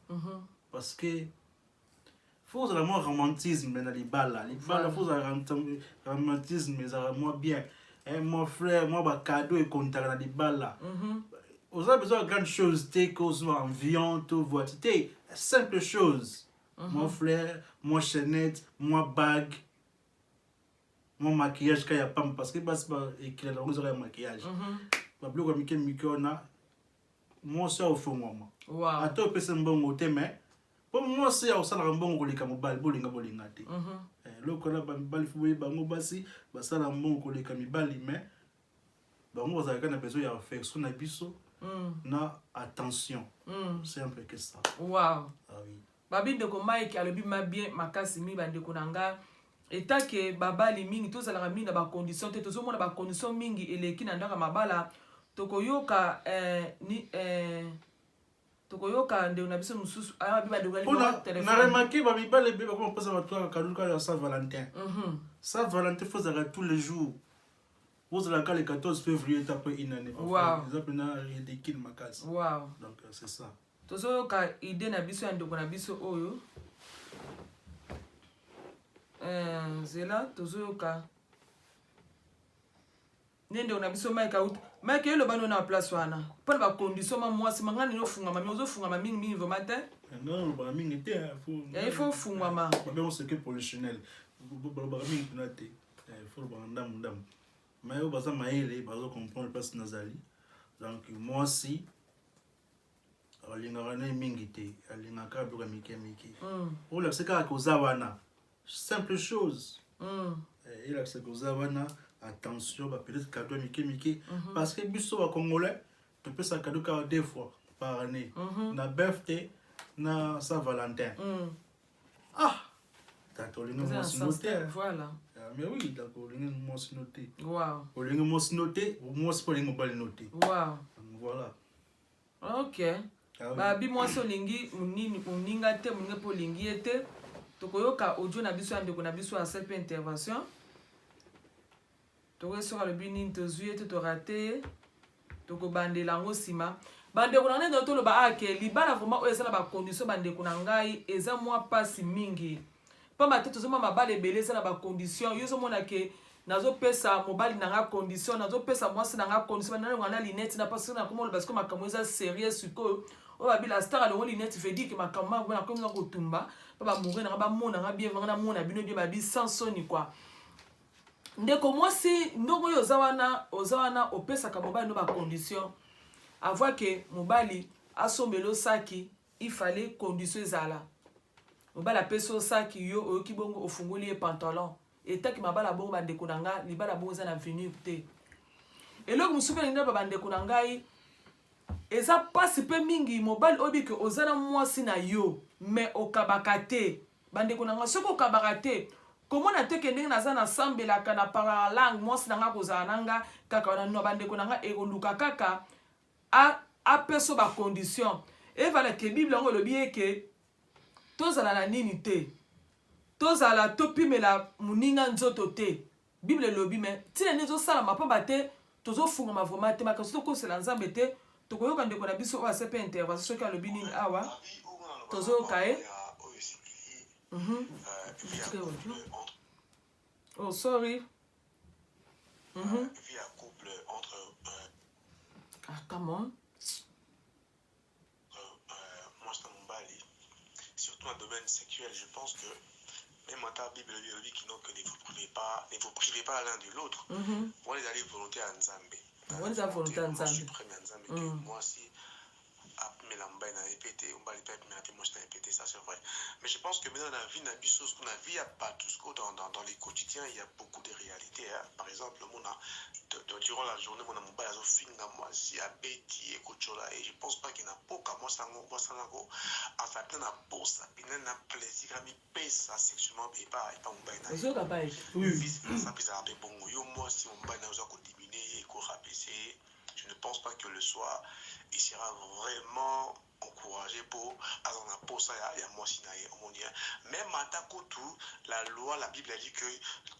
S4: parce que faut ozala mwa romantisme na libala. Libala, faut ozala romantisme, ezalaka mwa bien, mwa fleur, mwa bacadeau ekontaka na libala. Oza besoin ya grande chose te, ke ozwa avion to voiture te. Simple chose, mwa fleur, mwa chaînette, mwa bague, mwa maquillage ka ya pamba, parce que basi ekila na bango ezaka ya maquillage, babiloko ya mike mike wana, mwasi akofongwama. Ata opesa mbongo te, mais mpo mwasi akosalaka mbongo koleka mobali, bolinga bolinga te. Eloko wana, bamibali faut boyeba bango, basi basala mbongo koleka mibali, mais bango bazalaka na besoin ya affection na biso na attention. C'est un peu que ça. Ah oui.
S3: Babi ndeko Mike alobi ma bien makasi mingi. Bandeko na nga, etake babali mingi tozalaka mingi na bacondition te, tozomona bacondition mingi eleki na ndako ya mabala. Tokoyoka tokoyoka ndeko na biso mosusu ayabi bandeko ya
S4: mpona
S3: numéro ya
S4: na
S3: telefone.
S4: Remarquer bamibali ebele bakoma mpesa bato kaka cadeau kaka ya Saint Valentin. Saint Valentin faut ezalaka tous les jours, ozalaka le 14 février ta mpe une année. Eza mpena ridicule makasi. Donc c'est ça.
S3: Tozoyoka idée na biso ya ndeko na biso oyo. Nzela tozoyoka nde ndeko na biso Mike auta. Mike, eloba no na place wana mpona bacondition ma mwasi manga nini ofungama mingi, ozofungama mingimingi vraiment te.
S4: Nga nalobaka mingi te.
S3: Il faut ofungwama.
S4: Babengo secret polichinelle, balobaka mingi mpena te, faut lobaka ndambu ndambu. Mais oyo baza mayele bazo comprendre place nazali. Donc mwasi alingaka naye mingi te, alingaka biloko ya mike mike. Olakisa kaka koza wana, simple chose. Elakisa koza wana, attention, ba peut-être cadeau ya mike mike, parce que biso bacongolais topesa cadeau kaka deux fois par année, na birthday na Saint Valentin. Ah, tata, olingi
S3: Eza na
S4: mwasi no
S3: sens
S4: te.
S3: te, voilà.
S4: Ah, mais oui, d'accord, olingi mwasi no te. Olingi mwasi no te, mwasi mpo olingi mobali no te. Voilà. Ah oui.
S3: Babi mwasi olingi monini moninga te, moninga mpe olingi ye te. Tokoyoka audio na biso ya ndeko na biso asali mpe intervention. Tokoki soki alobi nini, tozwi ye te, torater ye, tokobandela yango nsima. Bandeko na ngai, nde toloba ake libala vraiment oyo eza na bacondition, bandeko na ngai, eza mwa mpasi mingi, pamba te tozomona mabala ebele eza na bacondition. Yo ozomona ke nazopesa mobali na nga condition, nazopesa mwasi na nga condition, nalonga na lunettes na mpasi nakoma oloba sikoyo makambo eza sérieux. Sikoyo oyo babi la star alongo lunettes, veut dire ke makambo makomi nakomi na kotumba mpo bamoure nanga bamona nga bien, vanga namona bino bien. Babi sans soni quoi. Ndeko mwasi, ndongo oyo oza wana, oza wana, opesaka mobali no bacondition avoir ke mobali asombela osaki, il fallait condition ezala mobali apesi osaki, yo oyoki bongo ofungoli ye pantalon. Etaki mabala bongo, bandeko na nga, libala bongo eza na avenir te. Eloko mosusu mpe nalingi bandeko na ngai, eza mpasi mpe mingi, mobali oyo bike oza na mwasi na yo mais okabaka te. Bandeko na ngai, soki okabaka te, komona te ke ndenge naza nasambelaka na parler langue, mwasi na ngai kozala na nga kaka wana. No, bandeko na ngai, ekoluka kaka apesa bacondition. Evala ke Bible yango elobi eke tozala na nini te, tozala topimela moninga nzoto te. Bible elobi, mais ntina nini ezosalama? Pamba te tozofungama vraiment te, makambo tokosela Nzambe te. Tokoyoka ndeko na biso oyo ase mpe intervention soki alobi nini awa, tozoyoka ye. Oh, sorry.
S5: Vie ya couple entre
S3: Ah, come on.
S5: Mwasi na mobali, surtout dans le domaine sexuel, je pense que même ata Bible elobi kino que ne vous privez pas l'un de l'autre, wana ezali volonté ya Nzambe.
S3: Wana eza volonté ya Nzambe.
S5: Suprême ya Nzambe ke mwasi apimela mobali na ye pe te, mobali mpe apimela mpe mwasi na ye pe te. Ça c'est vrai. Mais je pense que maintenant, la vie, na biso, ce qu'on a vie à pas tout ce qu'on dans les quotidiens, il y a beaucoup de réalités. Hein. Par exemple, mon a, durant la journée, mon mobali azofinga mwasi, abeti, ekochola, et je pense pas qu'il n'a pas moi sango, moi sango, aza pe na posa, pena na plaisir, amipesa sexuellement, et pas mobali na ye.
S3: Ozoyoka Mike?
S4: Oui.
S5: Vice versa, mpe ezalaka mpe bongo. Yo mwasi, mobali na yo oza kodiminuer ye, korabaisser, je ne pense pas que le soir il sera vraiment encouragé pour aza na posa ya mwasi na ye. Omoni, hein? Même ata kutu la loi, la Bible a dit que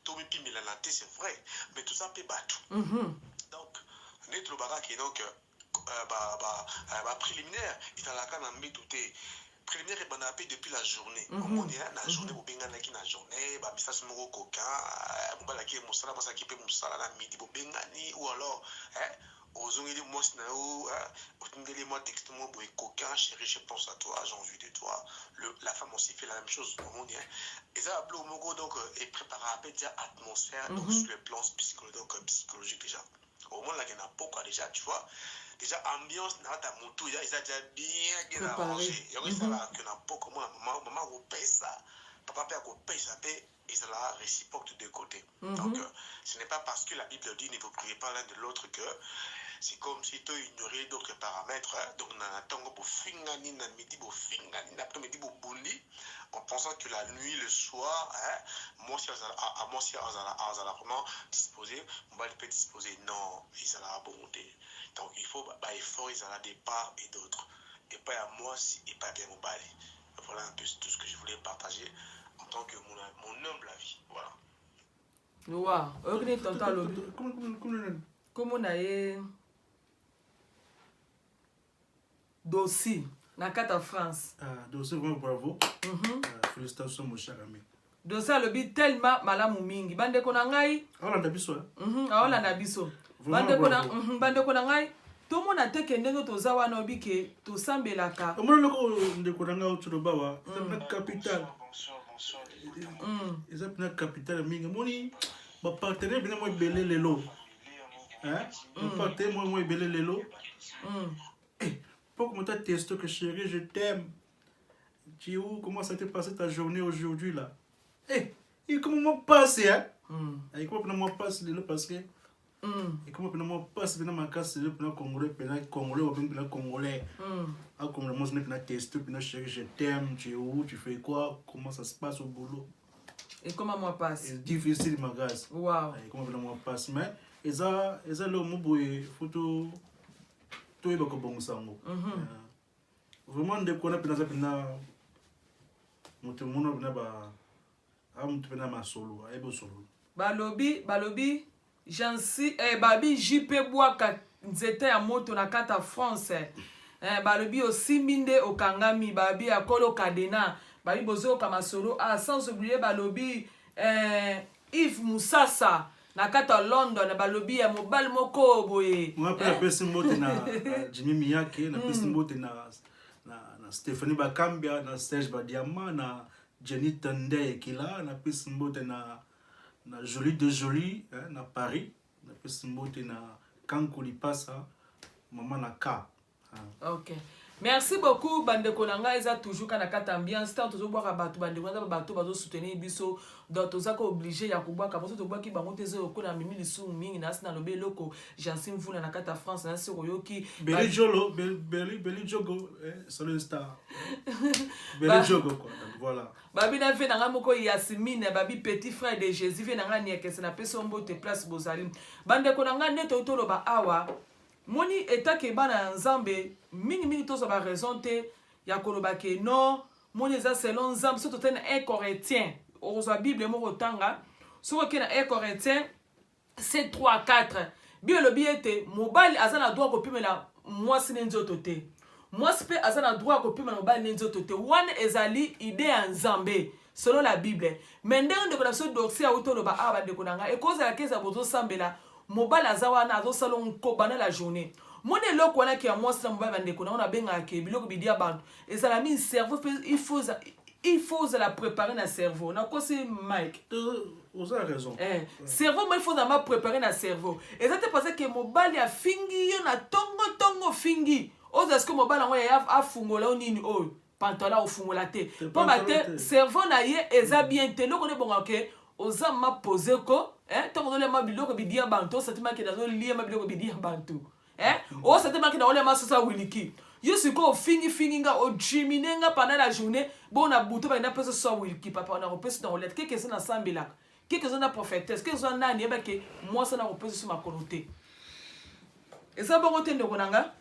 S5: tomipimelana te, c'est vrai, mais toza mpe bato. Donc nde tolobaka ke donc bapréliminaire ezalaka na mbeto te. Préliminaire ebandaka mpe depuis la journée. Omoni, hein, na journée bobenganaki, na journée bamessage moko koka, mobali aki mosala, mwasi aki mpe mosala, na midi bobengani, ou alors, hein, ozongeli mwasi na yo, hein, otindeli mwa texte moko boye coquin: "Chéri, je pense à toi, j'ai envie de toi." La femme aussi fait la même chose. Omoni, hein, eza babiloko moko donc epreparaka mpe déjà atmosphère. Donc sur le plan psychologique, donc psychologique déjà, omonaka na pokwa déjà, tu vois déjà ambiance na kati ya motu eza déjà bien bien
S3: Préparé.
S5: arrangé. Yango esalaka ke na pokwa omona mama akopesa, papa mpe akopesa, mpe ezala réciproque de deux côtés. Donc ce n'est pas parce que la Bible dit "ne vous privez pas l'un de l'autre" que c'est comme si to ignorer d'autres paramètres, hein. Donc na ntongo bofingani, na midi bofingani, na après-midi bobundi, en pensant que la nuit, le soir, hein, mwasi azala mwasi azala vraiment disposé, mobali mpe disposé. Non, ezalaka bongo te. Donc il faut baeffort ezala de part et d'autre, epai ya mwasi, epai ya mobali. Voilà un peu tout ce que je voulais partager en tant que mon humble avis. Voilà.
S3: Wa oyoki nini tonton alobi?
S4: Comment?
S3: Kombo na ye Dosi na kati ya France.
S4: Ah, Dosi, vraiment bravo. Ah, félicitations, mon cher ami.
S3: Dosi alobi tellement malamu mingi, bandeko na ngai.
S4: Aolanda biso, hein?
S3: Aolanda biso.
S4: Vraiment
S3: Bandeko na
S4: bravo.
S3: Bandeko na ngai, tomona te ke ndenge toza wana, oyebi ke tosambelaka.
S4: Omoni eloko oyo ndeko na ngai otoloba wa, eza mpena capital.
S5: Bonsoir, bonsoir.
S4: Eza mpena capital mingi. Omoni bapartenaire mpena mwa ebele lelo, hein? Bapartenaire mwa ebele lelo. Pour comment t'as texté que "Chérie, je t'aime. Tu es où? Comment ça t'est passé ta journée aujourd'hui là?" Eh, et comment moi passe, hein? Et comment moi passe lelo, parce que et comment moi passe pena makasi lelo pena congolais, pena congolais ou pena congolais. Ah, comme moi je pena texté pena "Chérie, je t'aime, tu es où? Tu fais quoi? Comment ça se passe au boulot?"
S3: Ekoma mwa pasi.
S4: C'est difficile makasi. Et comment pena moi passe, mais eza lo mo boye, faut to toyeba kobongisa yango. Vraiment ndeko wana mpena aza mpena moto mona mpena ba a moto mpena masolo, ayebi osolo.
S3: Balobi Jansi, babi JP Bwaka nzete ya moto na kati ya France, balobi osimbi nde okangami, babi akolo kadena, babi bozoyoka masolo. Ah, sans oublier balobi Yves Musasa na kati ya London, balobi ya mobali moko boye.
S4: Nga mpe napesi mbote na Jimmy Miyake, napesi mbote na Stéphanie Bakambia, na Serge Badiama, na Jenny Tende Ekila, napesi mbote na Jolie de Jolie, hein, na Paris, napesi mbote na Kanko Lipasa, mama na K. Ah.
S3: Ok, merci beaucoup bandeko na ngai. Eza toujours ka na kati ambiance ntango tozobwaka bato. Bandeko na bato bazosoutenir biso, donc toza ko obligé ya kobwaka poso tobwaki bango te. Eza lokola mimi lisumu mingi nasi nalobi eloko. Jansi Mvula na kati ya France, nasi koyoki.
S4: Beli Jolo, Beli, Beli Jogo, eh, salut star. Beli Jogo, quoi. Donc, voilà.
S3: Babi na vie na ngai moko Yasmine, babi petit frère de Jésus, vie na ngai Niekese, napesi yo mbote place bozali. Bandeko na ngai, nde toyi toloba awa, moni etake bana ya Nzambe mingimingi, tozwa baraison te ya koloba ke non, moni eza selon Nzambe. Soki totali na 1 Corinthien, okozwa Bible moko otanga, soki okei na 1 Corinthien c 3 4, bi elobi ete mobali aza na droit kopimela mwasi ne nzoto te, mwasi mpe aza na droit ya kopimela mobali ne nzoto te. Wana ezali idée ya Nzambe selon la Bible. Mais ndenge ndeko na biso Dorsi auti oloba awa, bandeko na ngai, ekozala ke eza bozosambela, mobali aza wana azosala nkoba na la journée. Moni eloko wana ke ya mwasi na mobali, bandeko na ngo, nabengaka ke biloko bidia bantu ezala mingi cerveau mpe il faut ozala préparé na cerveau. Nakosi, Mike?
S4: Oza raison.
S3: Cerveau mo il faut ozala préparé na cerveau. Eza te parce que mobali afingi yo na ntongo ntongo, ofingi ozala sikoyo mobali yango yaya afungola yo nini oyo. Pantalon akofungola te pamba te cerveau na ye eza bien te. Eloko nde ebongaka ke oza ma pose ko ntango ozolia ma biloko bidia bantu, osati make nazolia ma biloko bidia bantu, osati make naolia ma soso ya wiliki. Yo sikoyo ofingifingi nga, ojimine nga pendant la journée, bongo na butu bakenda pesa soso ya wiliki. Papa, nakopesa, nakolia te. Keke eza nasambelaka, keke eza na prophétesse, keke eza nani, yebake mwasi nakopesa so makolo te. Eza bongo te, ndeko na nga?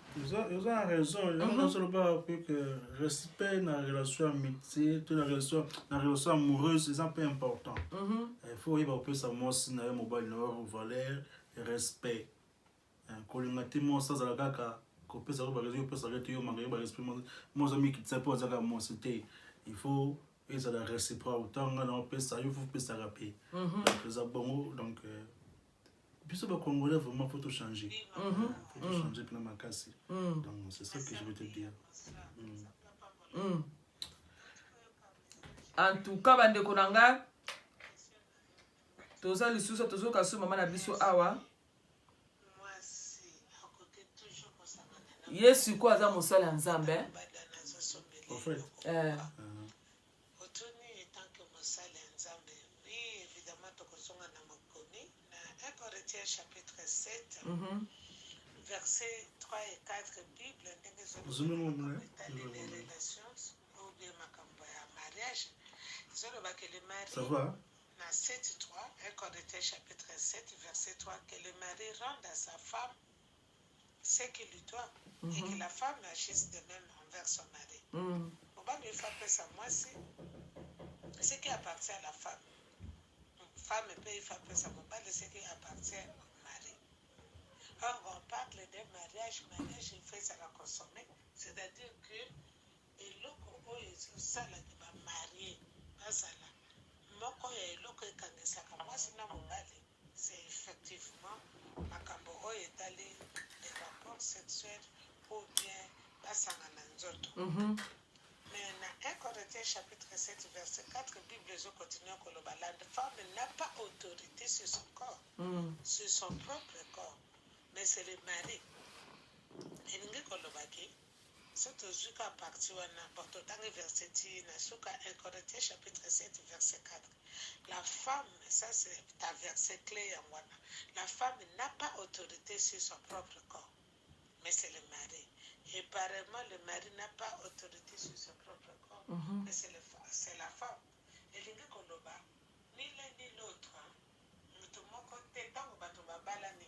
S4: Oza na raison. Yango nazoloba mpe que respect na relation ya amitié to na relation amoureuse eza mpe important. Il faut oyeba kopesa mwasi na yo, mobali na yo valeur, respect. Kolinga te mwasi azala kaka kopesa yo barespect, opesaka te, yo manga yo barespect. Mwasi amikitisa mpo aza kaka mwasi te. Il faut ezala réciproque. Ntango nga na opesa yo, faut opesaka mpe. Donc eza bongo. Donc biso bacongolais, vraiment, faut tout changer, faut tout changer mpena makasi. Donc c'est ça que je veux te dire.
S3: En tout cas, bandeko na nga, toza lisusu, tozoka so mama na biso awa. Ye sikoyo aza mosali ya Nzambe.
S4: Eh.
S6: Otuni etanke mosali ya Nzambe, oui, évidemment. Tokozonga na mokoni na 1 Corinthiens chapitre 7, verset 3 et 4. Bible ndenge ezoloba etali les relations ou bien makambo ya mariage, ezoloba ke le mari
S4: Ça va?
S6: Na 7 3, 1 Corinthiens chapitre 7 verset 3, que le mari rende à sa femme ce qu'il lui doit et que la femme agisse de même envers son mari. Mobali il faut apesa mwasi ce qui appartient à la femme, femme mpe il faut apesa mobali ce qui appartient au mari. Or on parle d'un mariage. Mariage, il faut ezala consommé, c'est-à-dire que eloko oyo ezosalaka bamariés bazala moko ya eloko ekangisaka mwasi na mobali, c'est effectivement makambo oyo etali les rapports sexuels ou bien basangana nzoto. Mais na 1 Corinthiens chapitre 7 verset 4, Bible ezocontinue koloba: la femme n'a pas autorité sur son corps, sur son propre corps, mais c'est le mari. Elingi koloba ke so tozwi ka partie wana, bon, totangi verset ti na suka, 1 Corinthiens chapitre 7 verset 4, la femme, ça c'est ta verset clé yango wana, la femme n'a pas autorité sur son propre corps, mais c'est le mari. Et pareillement, le mari n'a pas autorité sur son propre corps, mais c'est la femme. Elingi koloba ni l'un ni l'autre, moto moko te, ntango bato babalani,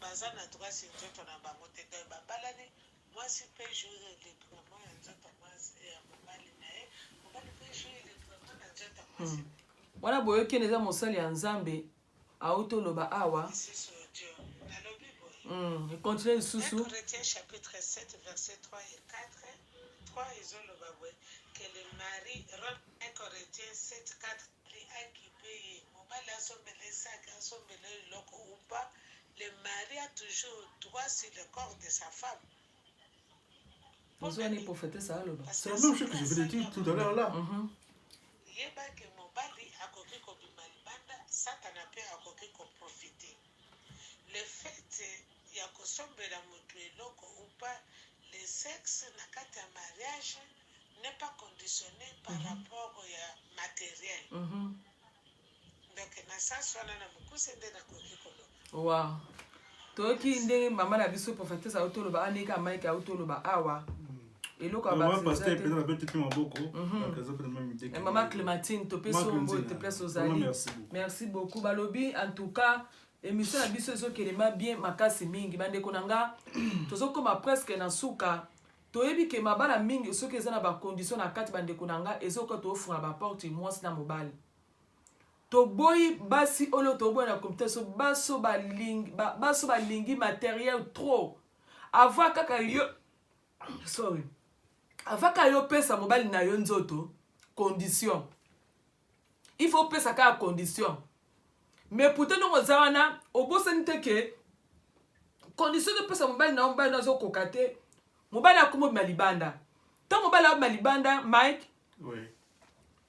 S6: baza na droit sur nzoto na bango te. Donc babalani, mwasi mpe jouir librement ya nzoto mwasi ya mobali na ye, mobali mpe jouir librement na nzoto ya mwasi.
S3: Wana boyoki eza mosali ya Nzambe auti oloba awa.
S6: Lisusu audio, nalobi boye.
S3: Continue
S6: 1
S3: lisusu.
S6: Corinthiens chapitre 7 verset 3 et 4. 3 ezoloba boye: que le mari rend. 1 Corinthiens 7 4, akipe ye mobali, asombela esaki, asombela eloko ou pas, le mari a toujours droit sur le corps de sa femme.
S3: Ozwani prophétesse aloba.
S4: C'est la même chose que je voulais dire tout à l'heure là.
S6: Yebake mobali akoki kobima libanda, Satana mpe akoki koprofite. Le fait ya kosombela moto eloko ou pas, le sexe na kati ya mariage n'est pas conditionné par rapport ya matériel. Donc na sens wana, na mokuse nde nakoki koloba.
S3: Wow, toyoki ndenge mama na biso prophétesse auti oloba, aneka Mike auti oloba awa eloko ya
S4: Mama
S3: bato eza
S4: pasteur
S3: te.
S4: mpenza babeti mpe maboko. Donc eza mpe na même idée que
S3: Mama
S4: moi.
S3: Clémentine, topesi
S4: Mama
S3: yo mbote.
S4: Clémentine,
S3: Place
S4: vraiment
S3: ozali.
S4: merci beaucoup.
S3: Merci beaucoup. Balobi, en tout cas, émission na biso ezokelema bien makasi mingi. Bandeko na nga, tozokóma presque na suka. Toyebi ke mabala mingi, soki eza na bacondition na kati, bandeko na nga, ezokoka toofunga baporte mwasi na mobali. Toboyi basi oyo toboyi na comité so baso balingi baso balingi matériel trop. Avant kaka yo, sorry, avant kaka yo opesa mobali na yo nzoto, condition, il faut opesa kaka condition. Mais pourtant ndongo oza wana, obosani te ke condition topesa mobali na yo, mobali na azokoka te. Mobali akoma obima libanda. Ntango mobali abima libanda, Mike,
S4: Oui.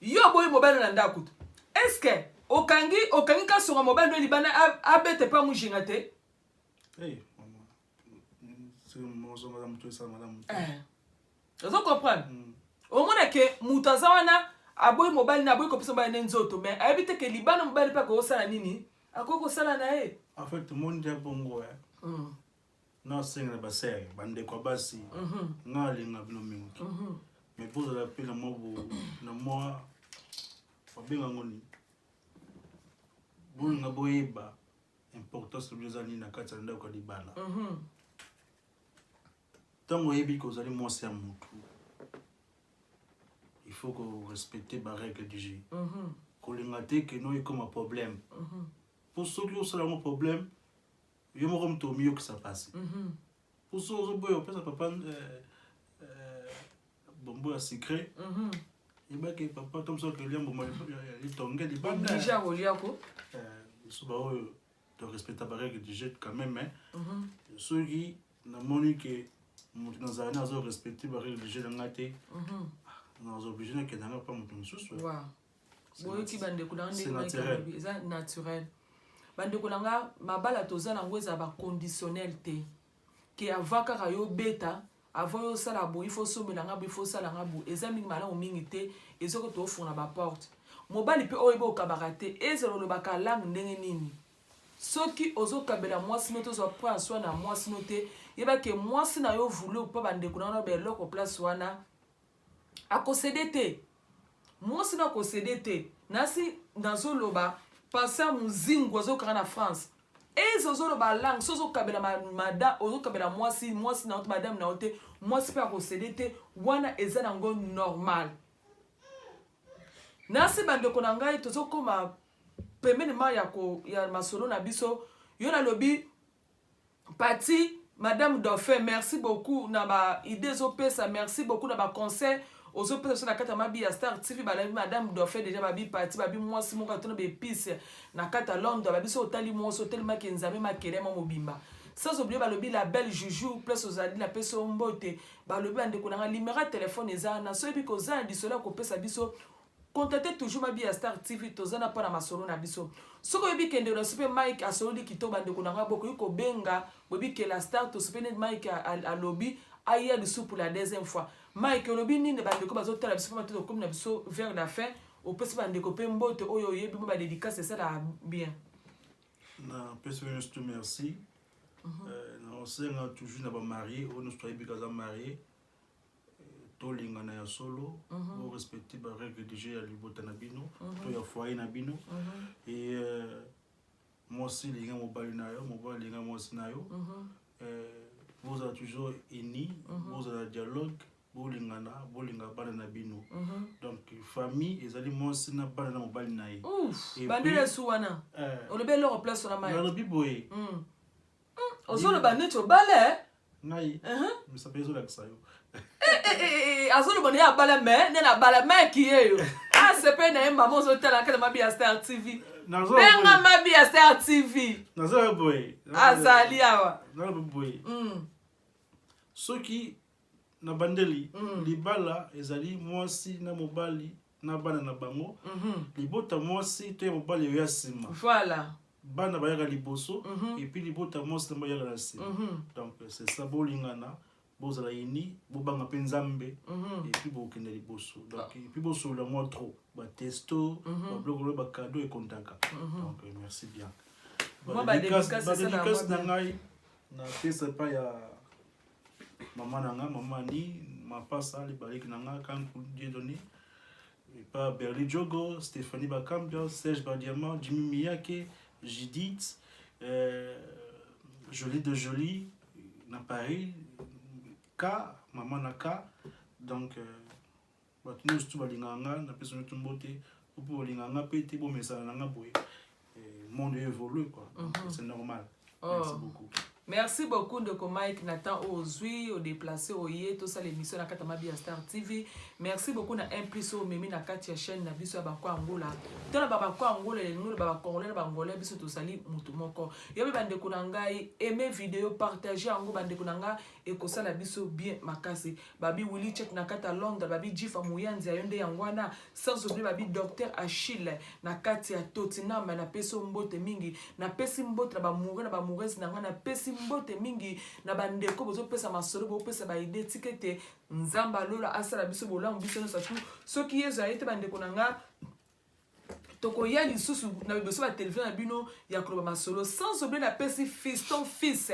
S3: yo oboyi mobali na ndako te. Est-ce okangi kasonga mobali no libanda abete mpe amujinga te?
S4: Hey, mama. C'est mozonga za moto esala malamu te.
S3: Eh. Ozo comprendre? Omona ke moto aza wana aboyi mobali na aboyi kopesa mobali ne nzoto, mais ayebi te ke libanda mobali mpe akoki kosala nini, akoki kosala na ye.
S4: En fait, omoni nde bongo nasenga na basere, bandeko ya basi, nga alinga bino mingi, mais bozala mpe na mwa na mwa babenga ngo nini, bolinga boyeba importance na bino eza nini na kati ya ndako ya libala. Ntango oyebi ke ozali mwasi ya motu, il faut korespecter barègle du jeu. Kolinga te ke no ekoma problème, mpo soki osala yango problème, yo moko moto omiyokisa mpasi. Mpo soki ozoboya opesa papa bombo ya sucré, yebaki papa to mosu akolia mbuma ya litonge libanda.
S3: Obligé akolia ko.
S4: Biso baoyo torespecta barègle du jeu quand même, hein. Soki namoni ke moto nazala ne azorespecte barègle du jeu na ngai te, naza obligé nakende nanga mpa moto mosusu.
S3: Boyoki, bandeko na nga,
S4: C'est
S3: ndenge Mike
S4: naturel.
S3: alobi, eza naturel. Bandeko na nga, mabala toza nango eza baconditionnel te ke avant kaka yo beta, avant yo osala boye, il faut osomela nga boye, il faut osala nga boye. Eza mingi malamu mingi te, ezoki tofungola baporte. Mobali mpe oyo okabaka te, ezala olobaka langue ndenge nini, soki ozokabela mwasi no te, ozwa prend soin na mwasi no te, yeba ke mwasi na yo vulu mpo bandeko na wana baeloko place wana akosede te. Mwasi na akosede te. Nasi nazoloba, pasteur Muzingu azokanga na France, eze ozoloba langue so ozokabela mada, ozokabela mwasi na yo te, madame na yo te, mwasi mpe akosede te. Wana eza nango normal. Nasi, bandeko na ngai, tozokóma pembeni ma ya masolo na biso. Yo nalobi pati madame Dauphin, merci beaucoup na baidée ezopesa, merci beaucoup na baconseil ozopesa biso na kati ya Mabi ya Star TV. Balabi madame Dauphin déjà, babi pati, babi mwasi moko atona baépice na kati ya Londres, babi so otali mwasi otelemaki Nzambe makelema mobimba. Sans oublier, balobi la belle Juju, place ozali, napesi yo mbote. Balobi, bandeko na nga, numéro ya telefone eza wana. So oyebi koza na lisolo ya kopesa biso, contacte toujours Mabi ya Star TV. Toza na mpo na masolo na biso. Soki oyebi kende na biso mpe Mike asololi kitoko, bandeko na ngai, bokoki kobenga. Boyebi ke la star toso mpe neti Mike alobi aya lisusu pour la deuxième fois. Mike, olobi nini? Bandeko bazotala biso mpe tokomi na biso vers la fin. Opesi bandeko mpe mbote oyo oyebi mo badédicace esalaka bien.
S4: Napesi bino nyonso to merci. Naosenga toujours na bamarie oyo nyonso toyebi kaza marie, tolingana ya solo, borespecte barègle du jeu ya libota na bino to ya foyer na bino. Et mwasi linga mobali na yo, mobali linga mwasi na yo. Bozala toujours uni, bozala dialogue, bolingana, bolinga bana na bino. Donc famille ezali mwasi na bana na mobali na ye.
S3: Bandele su wana, olobi eloko place wana, Mike.
S4: Nalobi boye.
S3: Ozoloba neti obale.
S4: Ngai misapi ezolakisa yo.
S3: Azoloba na ye abala, me nde na abala Mike yeyo asepe na ye. Mama ozotala kaka Mabi ya Star TV, benga Mabi ya Star TV.
S4: Nazoloba boye.
S3: Azali awa.
S4: Naloba boye, soki na bandeli, libala ezali mwasi na mobali na bana na bango. Libota mwasi to ya mobali oya nsima. Bana bayaka liboso et puis libota mwasi na bayaka na nsima. Donc c'est ça, bolingana, bozala uni, bobanga mpe Nzambe et puis bokende liboso. Donc et puis bosolola mwa trop, batexto, babiloko oyo, bacadeau ekontaka. Donc merci bien. Badédicace na ngai napesa epai ya mama na nga, mama Ani Mapasa, libaliki na nga Kanku Dieudonné, epa Berli Jogo, Stéphanie Bakambia, Serge Badiama, Jimmy Miyake, Judith Jolie de Jolie na Paris, K mama na K. Donc bato nyonso tu balingaka nga, napesa nyonso mbote. Mpo bolingaka nga mpe te, bomesana na nga boye. Monde évolue quoi, donc c'est normal. Merci beaucoup.
S3: Merci beaucoup, ndeko Mike Nathan, oyo ozwi odéplace oye tosala émission na kati ya Mabi ya Star TV. Merci beaucoup na un plus oyo omemi na kati ya chaîne na biso ya Bakwa Angola. To na babakwa Angola, elingi oloba bacongolais na bangolais, biso tozali motu moko. Yobi, bandeko na ngai, aime video, partage yango, bandeko na ngai, ekosala biso bien makasi. Babi Willi Check na kati ya Londres, babi Jifa Muyanzi ya yo nde yango wana. Sans oublier babi docteur Achille na kati ya Tottenham, napesi yo mbote mingi. Napesi mbote na bamoureux na bamoureuse na ngai, napesi. mbote mingi na bandeko bozopesa masolo, bozopesa ba idées. Tika ete Nzambe alola asala biso bolamu, biso nyonso tu. Soki Yezu aye te, bandeko na nga, tokoya lisusu na liboso ba télévision na bino ya koloba masolo. Sans oublier, napesi fiston fils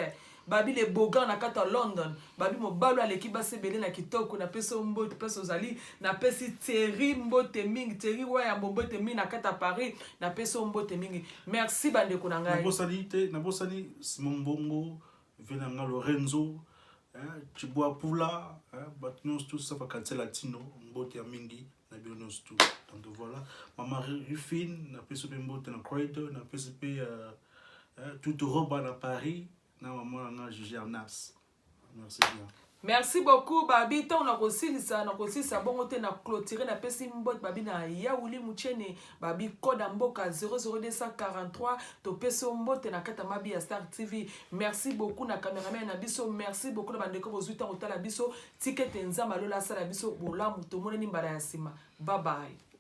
S3: babi le bogan na kati ya London, babi mobali aleki basi ebele na kitoko. Napesi yo mbote place ozali. Napesi Thierry mbote mingi, Thierry Wayambo mbote mingi na kati ya Paris. Napesi yo mbote mingi. Merci, bandeko na ngai.
S4: Nabosani te, nabosani Simon Mbongo, vie na nga Lorenzo Chibwa Pula, bato nyonso tout ça, bakanisa latino, mbote ya mingi na bino nyonso tout. Donc voilà, mama Rufine, napesi mpe mbote na Croydon, napesi mpe tout roba na Paris, na mama na nga Juge Arnas. Merci bien.
S3: Merci beaucoup. Babi, ntango nakosilisa, nakosilisa bongo te na clôture. Napesi mbote babi na Yauli Muchene, babi code ya mboka 00243. Topesi yo mbote na kati ya mabi ya Star TV. Merci beaucoup na cameraman na biso. Merci beaucoup na bandeko bozwi ntango kotala biso. Tika ete Nzambe alola asala biso bolamu. Tomonani mbala ya nsima. Bye bye.